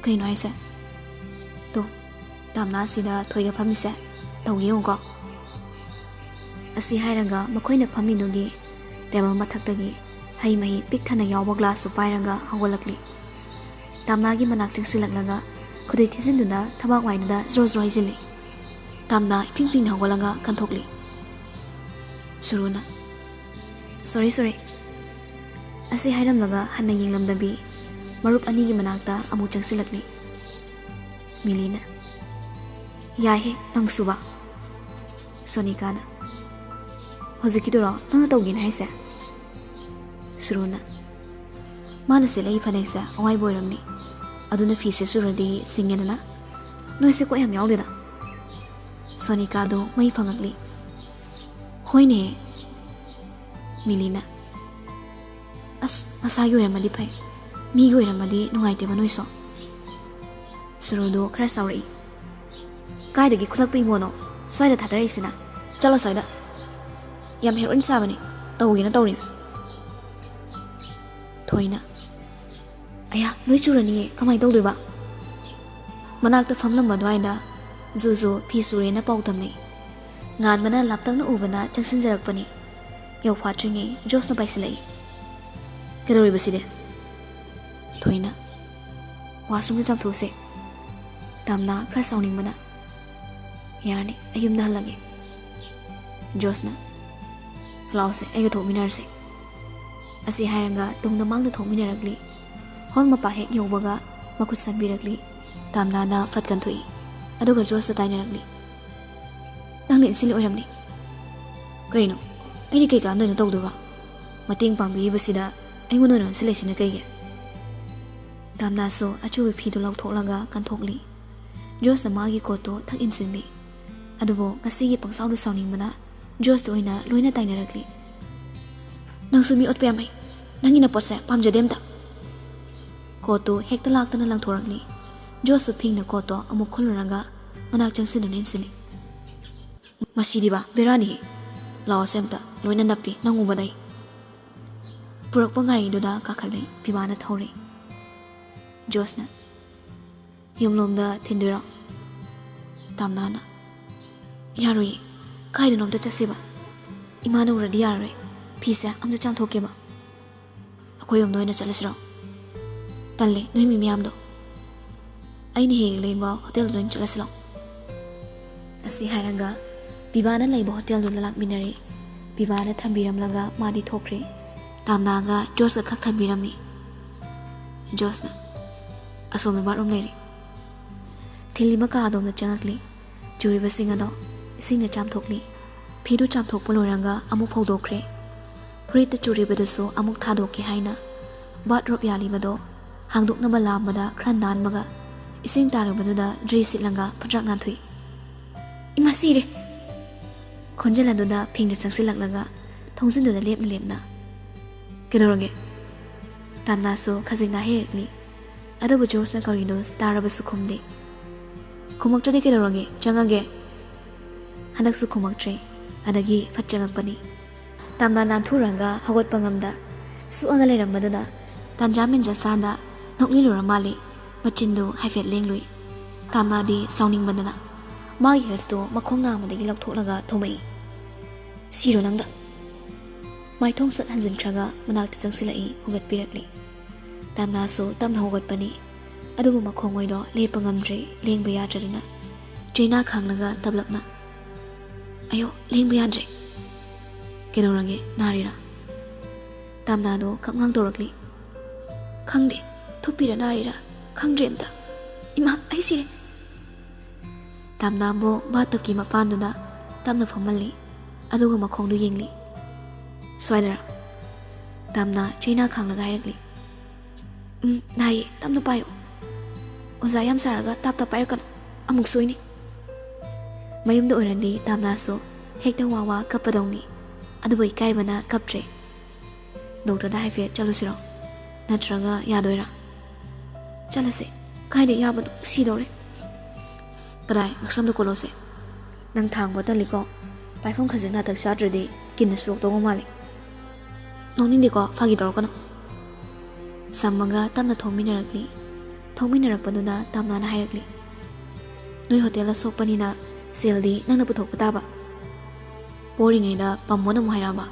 "ꯀꯩꯅꯣ ꯍꯥꯏꯁꯦ?" "ꯇꯣ, ꯇꯥꯝꯅꯥ ꯑꯁꯤꯗ ꯊꯣꯏꯒ ꯐꯝꯃꯤꯁꯦ, ꯇꯧꯒꯦ ꯌꯦꯡꯉꯨꯀꯣ꯫" ꯑꯁꯤ ꯍꯥꯏꯔꯒ ꯃꯈꯣꯏꯅ ꯐꯝꯃꯤꯗꯨꯒꯤ ꯇꯦꯕꯜ ꯃꯊꯛꯇꯒꯤ ꯍꯩ ꯃꯍꯤ ꯄꯤꯛ ꯊꯟꯅ ꯌꯥꯎꯕ ꯒ꯭ꯂꯥꯁꯇꯨ ꯄꯥꯏꯔꯒ ꯍꯧꯒꯠꯂꯛꯂꯤ꯫ ꯇꯥꯝꯅꯥꯒꯤ ꯃꯅꯥꯛ ꯆꯪꯁꯤꯜꯂꯛꯂꯒ ꯈꯨꯗꯩ ꯊꯤꯖꯤꯟꯗꯨꯅ ꯊꯕꯥꯛ ꯋꯥꯏꯗꯨꯗ ꯖ꯭ꯔꯣ ꯖ꯭ꯔꯣ ꯍꯩꯖꯤꯜꯂꯤ꯫ ꯇꯥꯝꯅꯥ ꯏꯐꯤꯡ ꯐꯤꯡꯅ ꯍꯧꯒꯠꯂꯒ ꯀꯟꯊꯣꯛꯂꯤ꯫ ꯁꯨꯔꯨꯅ, "ꯁꯣꯔꯤ, ꯁꯣꯔꯤ꯫" ꯑꯁꯤ ꯍꯥꯏꯔꯝꯂꯒ ꯍꯟꯅ ꯌꯦꯡꯂꯝꯗꯕꯤ ꯃꯔꯨꯞ ꯑꯅꯤꯒꯤ ꯃꯅꯥꯛꯇ ꯑꯃꯨꯛ ꯆꯪꯁꯤꯜꯂꯛꯂꯤ꯫ ꯃꯤꯂꯤꯅ, "ꯌꯥꯏꯍꯦ, ꯅꯪꯁꯨꯕ?" ꯁꯣꯅꯤꯀꯥꯅ, "ꯍꯧꯖꯤꯛꯀꯤꯗꯨꯔꯣ ꯅꯪꯅ ꯇꯧꯒꯦꯅ ꯍꯥꯏꯁꯦ?" ꯁꯨꯔꯨꯅ, "ꯃꯥꯅ ꯁꯦꯠꯂꯛꯏ ꯐꯅꯦꯛꯁꯦ ꯑꯋꯥꯏꯕ ꯑꯣꯏꯔꯝꯅꯤ, ꯑꯗꯨꯅ ꯐꯤꯁꯦ ꯁꯨꯔꯗꯤ ꯁꯤꯡꯉꯦꯗꯅ꯫ ꯅꯣꯏꯁꯦ ꯀꯣꯛ ꯌꯥꯝ ꯌꯥꯎꯗꯦꯗ꯫" ꯁꯣꯅꯤꯀꯥꯗꯣ ꯃꯩ ꯐꯪꯉꯛꯂꯤ꯫ "ꯍꯣꯏꯅꯦ꯫" ꯃꯤꯂꯤꯅ, "ꯑꯁ, ꯃꯁꯥꯒꯤ ꯑꯣꯏꯔꯝꯃꯗꯤ ꯐꯩ, ꯃꯤꯒꯤ ꯑꯣꯏꯔꯝꯃꯗꯤ ꯅꯨꯡꯉꯥꯏꯇꯦꯕ ꯅꯣꯏꯁꯨ꯫" ꯁꯨꯔꯨꯗꯣ ꯈꯔ ꯁꯥꯎꯔꯛꯏ꯫ "ꯀꯥꯏꯗꯒꯤ ꯈꯨꯂꯛꯄ ꯏꯃꯣꯅꯣ ꯁ꯭ꯋꯥꯏꯗ ꯊꯥꯗꯔꯛꯏꯁꯤꯅ? ꯆꯠꯂꯣ ꯁ꯭ꯋꯥꯏꯗ꯫ ꯌꯥꯝ ꯍꯦꯔꯣꯏꯟ ꯁꯥꯕꯅꯤ, ꯇꯧꯒꯦꯅ ꯇꯧꯔꯤꯅꯤ꯫" ꯊꯣꯏꯅ, "ꯑꯌꯥ, ꯂꯣꯏ ꯆꯨꯔꯅꯤꯌꯦ, ꯀꯃꯥꯏꯅ ꯇꯧꯗꯣꯏꯕ?" ꯃꯅꯥꯛꯇ ꯐꯝꯂꯝꯕ ꯑꯗꯨꯋꯥꯏꯗ ꯖꯨꯖꯨ ꯐꯤ ꯁꯨꯔꯦꯅ ꯄꯥꯎ ꯇꯝꯅꯩ꯫ ꯉꯥꯟꯕꯅ ꯂꯥꯞꯇꯛꯅ ꯎꯕꯅ ꯆꯪꯁꯤꯟꯖꯔꯛꯄꯅꯤ꯫ ꯌꯧꯐꯥꯠꯇ꯭ꯔꯤꯉꯩ ꯖꯣꯁꯅ ꯄꯥꯏꯁꯤꯜꯂꯛꯏ꯫ "ꯀꯩꯗꯧꯔꯤꯕ ꯁꯤꯗꯤ?" ꯊꯣꯏꯅ, "ꯋꯥꯁꯔꯨꯝꯗ ꯆꯥꯝꯊꯣꯛꯎꯁꯦ꯫" ꯇꯥꯝꯅꯥ ꯈꯔ ꯁꯥꯎꯅꯤꯡꯕꯅ, "ꯌꯥꯔꯅꯤ, ꯑꯩ ꯌꯨꯝꯗ ꯍꯜꯂꯒꯦ꯫" ꯖꯣꯁꯅ, "ꯂꯥꯛꯑꯣꯁꯦ, ꯑꯩꯒ ꯊꯣꯛꯃꯤꯟꯅꯔꯁꯦ꯫" ꯑꯁꯤ ꯍꯥꯏꯔꯒ ꯇꯨꯡꯗ ꯃꯥꯡꯗ ꯊꯣꯛꯃꯤꯟꯅꯔꯛꯂꯤ꯫ ꯍꯣꯜ ꯃꯄꯥ ꯍꯦꯛ ꯌꯧꯕꯒ ꯃꯈꯨꯠ ꯁꯝꯕꯤꯔꯛꯂꯤ꯫ ꯇꯥꯝꯅꯥꯅ ꯐꯠ ꯀꯟꯊꯣꯛꯏ꯫ ꯑꯗꯨꯒ ꯖꯣꯁꯇ ꯇꯥꯏꯅꯔꯛꯂꯤ꯫ "ꯅꯪꯅ ꯏꯟꯁꯤꯜꯂꯤ ꯑꯣꯏꯔꯝꯅꯤ꯫" "ꯀꯩꯅꯣ? ꯑꯩꯅ ꯀꯩ ꯀꯥꯟꯗꯣꯏꯅꯣ ꯇꯧꯗꯣꯏꯕ? ꯃꯇꯦꯡ ꯄꯥꯡꯕꯤꯔꯤꯕꯁꯤꯗ ꯑꯩꯉꯣꯟꯗ ꯑꯣꯏꯅ ꯑꯣꯟꯁꯤꯜꯂꯛꯏꯁꯤꯅ ꯀꯩꯒꯤ?" ꯇꯥꯝꯅꯥꯁꯨ ꯑꯆꯨꯕ ꯐꯤꯗꯨ ꯂꯧꯊꯣꯛꯂꯒ ꯀꯟꯊꯣꯛꯂꯤ꯫ ꯖꯣꯁꯅ ꯃꯥꯒꯤ ꯀꯣꯠꯇꯨ ꯊꯛ ꯏꯟꯁꯤꯟꯕꯤ꯫ ꯑꯗꯨꯕꯨ ꯉꯁꯤꯒꯤ ꯄꯪꯁꯥꯎꯗ ꯁꯥꯎꯅꯤꯡꯕꯅ ꯖꯣꯁꯇ ꯑꯣꯏꯅ ꯂꯣꯏꯅ ꯇꯥꯏꯅꯔꯛꯂꯤ꯫ "ꯅꯪꯁꯨ ꯃꯤ ꯑꯣꯠꯄ ꯌꯥꯝ ꯍꯩ꯫ ꯅꯪꯒꯤ ꯅꯄꯣꯠꯁꯦ ꯄꯥꯝꯖꯗꯦ ꯑꯝꯇ꯫" ꯀꯣꯠꯇꯨ ꯍꯦꯛꯇ ꯂꯥꯛꯇꯅ ꯂꯪꯊꯣꯔꯛꯂꯤ꯫ ꯖꯣꯁꯁꯨ ꯐꯤꯡꯅ ꯀꯣꯠꯇꯣ ꯑꯃꯨꯛ ꯈꯨꯜꯂꯨꯔꯒ ꯃꯅꯥꯛ ꯆꯪꯁꯤꯟꯗꯨꯅ ꯏꯟꯁꯤꯜꯂꯤ꯫ "ꯃꯁꯤꯗꯤꯕ ꯕꯦꯔꯥꯅꯤꯍꯦ꯫ ꯂꯥꯛꯑꯣꯁꯦ ꯑꯝꯇ, ꯂꯣꯏꯅ ꯅꯞꯄꯤ, ꯅꯪ ꯎꯕꯗ ꯑꯩ꯫" ꯄꯨꯔꯛꯄ ꯒꯥꯔꯤꯗꯨꯗ ꯀꯥꯈꯠꯂꯦ꯫ ꯄꯤꯕꯥꯅ ꯊꯧꯔꯦ꯫ ꯖꯣꯁꯅ, "ꯌꯨꯝꯂꯣꯝꯗ ꯊꯤꯟꯗꯣꯏꯔꯣ?" ꯇꯥꯝꯅꯥꯅ, "ꯌꯥꯔꯣꯏꯌꯦ, ꯀꯥꯏꯗꯅꯣꯝꯇ ꯆꯠꯁꯦꯕ꯫ ꯏꯃꯥꯅ ꯎꯔꯗꯤ ꯌꯥꯔꯔꯣꯏ꯫ ꯐꯤꯁꯦ ꯑꯝꯇ ꯆꯥꯝꯊꯣꯛꯀꯦꯕ꯫ ꯑꯩꯈꯣꯏ ꯌꯨꯝꯗ ꯑꯣꯏꯅ ꯆꯠꯂꯁꯤꯔꯣ?" "ꯇꯜꯂꯦ, ꯅꯣꯏ ꯃꯤ ꯃꯌꯥꯝꯗꯣ꯫ ꯑꯩꯅ ꯍꯦꯛ ꯍꯦꯛ ꯂꯩꯕ ꯍꯣꯇꯦꯜꯗꯨꯗ ꯑꯣꯏꯅ ꯆꯠꯂꯁꯤ ꯂꯥꯛꯑꯣ꯫" ꯑꯁꯤ ꯍꯥꯏꯔꯒ ꯄꯤꯕꯥꯅ ꯂꯩꯕ ꯍꯣꯇꯦꯜꯗꯨꯗ ꯂꯥꯛꯃꯤꯟꯅꯔꯦ꯫ ꯄꯤꯕꯥꯅ ꯊꯝꯕꯤꯔꯝꯂꯒ ꯃꯥꯗꯤ ꯊꯣꯛꯈ꯭ꯔꯦ꯫ ꯇꯥꯝꯅꯥꯒ ꯖꯣꯁꯀ ꯈꯛ ꯊꯝꯕꯤꯔꯝꯃꯤ꯫ ꯖꯣꯁꯅ, "ꯑꯁꯣꯝꯗ ꯕꯥꯠꯔꯨꯝ ꯂꯩꯔꯦ꯫" ꯊꯤꯜꯂꯤꯕ ꯀꯥ ꯑꯗꯣꯝꯗ ꯆꯪꯉꯛꯂꯤ꯫ ꯆꯨꯔꯤꯕꯁꯤꯡ ꯑꯗꯣ ꯏꯁꯤꯡꯅ ꯆꯥꯝꯊꯣꯛꯂꯤ꯫ ꯐꯤꯗꯨ ꯆꯥꯝꯊꯣꯛꯄ ꯂꯣꯏꯔꯒ ꯑꯃꯨꯛ ꯐꯧꯗꯣꯛꯈ꯭ꯔꯦ꯫ ꯐꯨꯔꯤꯠꯇ ꯆꯨꯔꯤꯕꯗꯨꯁꯨ ꯑꯃꯨꯛ ꯊꯥꯗꯣꯛꯀꯦ ꯍꯥꯏꯅ ꯕꯥꯠꯔꯣꯞ ꯌꯥꯜꯂꯤꯕꯗꯣ ꯍꯥꯡꯗꯣꯛꯅꯕ ꯂꯥꯝꯕꯗ ꯈꯔ ꯅꯥꯟꯕꯒ ꯏꯁꯤꯡ ꯇꯥꯔꯨꯕꯗꯨꯗ ꯗ꯭ꯔꯦꯁ ꯁꯤꯠꯂꯒ ꯐꯠꯇ꯭ꯔꯛ ꯅꯥꯟꯊꯣꯛꯏ꯫ "ꯏꯃꯥ, ꯁꯤꯔꯦ!" ꯈꯣꯟꯖꯦꯜ ꯑꯗꯨꯗ ꯐꯤꯡꯅ ꯆꯪꯁꯤꯜꯂꯛꯂꯒ ꯊꯣꯡꯖꯤꯟꯗꯨꯗ ꯂꯦꯞꯅ ꯂꯦꯞꯅ, "ꯀꯩꯗꯧꯔꯒꯦ?" ꯇꯥꯝꯅꯥꯁꯨ ꯈꯖꯤꯛ ꯅꯥꯍꯩꯔꯛꯂꯤ꯫ ꯑꯗꯨꯕꯨ ꯖꯣꯔꯖꯅ ꯀꯧꯔꯤꯗꯨ ꯇꯥꯔꯕꯁꯨ ꯈꯨꯝꯗꯦ꯫ "ꯈꯨꯝꯃꯛꯇ꯭ꯔꯗꯤ ꯀꯩꯗꯧꯔꯒꯦ? ꯆꯪꯉꯒꯦ!" ꯍꯟꯗꯛꯁꯨ ꯈꯨꯝꯃꯛꯇ꯭ꯔꯦ꯫ ꯑꯗꯒꯤ ꯐꯠ ꯆꯪꯉꯛꯄꯅꯤ꯫ ꯇꯥꯝꯅꯥ ꯅꯥꯟꯊꯨꯔꯒ ꯍꯧꯒꯠꯄ ꯉꯝꯗ ꯁꯨꯛꯑꯒ ꯂꯩꯔꯝꯕꯗꯨꯗ ꯇꯥꯟꯖꯥ ꯃꯦꯟꯖꯥ ꯆꯥꯗ ꯅꯣꯛꯅꯤꯡꯂꯨꯔ ꯃꯥꯜꯂꯤ꯫ ꯃꯆꯤꯟꯗꯨ ꯍꯥꯏꯐꯦꯠ ꯂꯦꯡꯂꯨꯏ꯫ ꯇꯥꯝꯅꯥꯗꯤ ꯁꯥꯎꯅꯤꯡꯕꯗꯅ ꯃꯥꯒꯤ ꯍꯤꯜꯁꯇꯨ ꯃꯈꯣꯡ ꯅꯥꯝꯃꯗꯒꯤ ꯂꯧꯊꯣꯛꯂꯒ ꯊꯣꯝꯃꯛꯏ꯫ "ꯁꯤꯔꯣ ꯅꯪꯗ!" ꯃꯥꯏꯊꯣꯡ ꯁꯠ ꯍꯟꯖꯤꯟꯈ꯭ꯔꯒ ꯃꯅꯥꯛꯇ ꯆꯪꯁꯤꯜꯂꯛꯏ, ꯍꯧꯒꯠꯄꯤꯔꯛꯂꯤ꯫ ꯇꯥꯝꯅꯥꯁꯨ ꯇꯞꯅ ꯍꯧꯒꯠꯄꯅꯤ꯫ ꯑꯗꯨꯕꯨ ꯃꯈꯣꯡ ꯑꯣꯏꯗꯣ ꯂꯦꯞꯄ ꯉꯝꯗ꯭ꯔꯦ, ꯂꯦꯡꯕ ꯌꯥꯗ꯭ꯔꯗꯅ꯫ ꯆꯩꯅꯥ ꯈꯥꯡꯂꯒ ꯇꯞꯂꯞꯅ, "ꯑꯌꯣ, ꯂꯦꯡꯕ ꯌꯥꯗ꯭ꯔꯦ!" "ꯀꯩꯗꯧꯔꯒꯦ? ꯅꯥꯔꯤꯔꯥ?" ꯇꯥꯝꯅꯥꯗꯣ ꯀꯞꯉꯥꯡ ꯇꯧꯔꯛꯂꯤ꯫ "ꯈꯪꯗꯦ, ꯊꯨꯞꯄꯤꯔ ꯅꯥꯔꯤꯔꯥ ꯈꯪꯗ꯭ꯔꯦ ꯑꯝꯇ꯫ ꯏꯃꯥ, ꯑꯩ ꯁꯤꯔꯦ!" ꯇꯥꯝꯅꯥꯕꯨ ꯕꯥꯠꯇꯞꯀꯤ ꯃꯄꯥꯟꯗꯨꯗ ꯇꯞꯅ ꯐꯝꯍꯜꯂꯤ꯫ ꯑꯗꯨꯒ ꯃꯈꯣꯡꯗꯨ ꯌꯦꯡꯂꯤ꯫ "ꯁ꯭ꯋꯥꯏꯗꯔꯥ?" ꯇꯥꯝꯅꯥ ꯆꯩꯅꯥ ꯈꯥꯡꯂꯒ ꯍꯥꯏꯔꯛꯂꯤ꯫ "ꯎꯝ, ꯅꯥꯏꯌꯦ, ꯇꯞꯅ ꯄꯥꯏꯌꯨ꯫ ꯑꯣꯖꯥ ꯌꯥꯝ ꯁꯥꯔꯒ ꯇꯥꯞ ꯇꯥꯞ ꯄꯥꯏꯔꯛꯀꯅꯨ, ꯑꯃꯨꯛ ꯁꯣꯏꯅꯤ꯫" ꯃꯌꯨꯝꯗ ꯑꯣꯏꯔꯗꯤ ꯇꯥꯝꯅꯥꯁꯨ ꯍꯦꯛꯇ ꯋꯥ ꯋꯥ ꯀꯞꯄꯗꯧꯅꯤ꯫ ꯑꯗꯨꯕꯨ ꯏꯀꯥꯏꯕꯅ ꯀꯞꯇ꯭ꯔꯦ꯫ "ꯗꯣꯛꯇꯔꯗ ꯍꯥꯏꯐꯦꯠ ꯆꯠꯂꯨꯁꯤꯔꯣ? ꯅꯠꯇ꯭ꯔꯒ ꯌꯥꯗꯣꯏꯔꯥ?" "ꯆꯠꯂꯁꯦ꯫ ꯀꯥꯏꯗ ꯌꯥꯕꯅꯣ? ꯁꯤꯗꯧꯔꯦ꯫" "ꯀꯗꯥꯏ? ꯉꯛꯁꯝꯗ ꯀꯣꯠꯂꯣꯁꯦ꯫" "ꯅꯪ ꯊꯥꯡꯕ ꯇꯜꯂꯤꯀꯣ? ꯄꯥꯏꯐꯝ ꯈꯖꯤꯛ ꯅꯥꯇꯛ ꯆꯥꯗ꯭ꯔꯗꯤ ꯀꯤꯟꯅ ꯁꯨꯔꯣꯛꯇꯧꯕ ꯃꯥꯜꯂꯤ꯫" "ꯅꯣꯛꯅꯤꯡꯗꯦꯀꯣ, ꯐꯥꯒꯤ ꯇꯧꯔꯛꯀꯅꯨ꯫" ꯁꯝꯃꯒ ꯇꯞꯅ ꯊꯣꯡꯃꯤꯟꯅꯔꯛꯂꯤ꯫ ꯊꯣꯡꯃꯤꯟꯅꯔꯛꯄꯗꯨꯗ ꯇꯥꯝꯅꯥꯅ ꯍꯥꯏꯔꯛꯂꯤ, "ꯅꯣꯏ ꯍꯣꯇꯦꯜ ꯑꯁꯣꯛꯄꯅꯤꯅ ꯁꯦꯜꯗꯤ ꯅꯪꯅ ꯄꯨꯊꯣꯛꯄ ꯇꯥꯕ꯫" "ꯄꯣꯔꯤꯉꯩꯗ ꯄꯥꯝꯃꯣꯅ ꯑꯃꯨꯛ ꯍꯥꯏꯔꯛꯑꯕ?"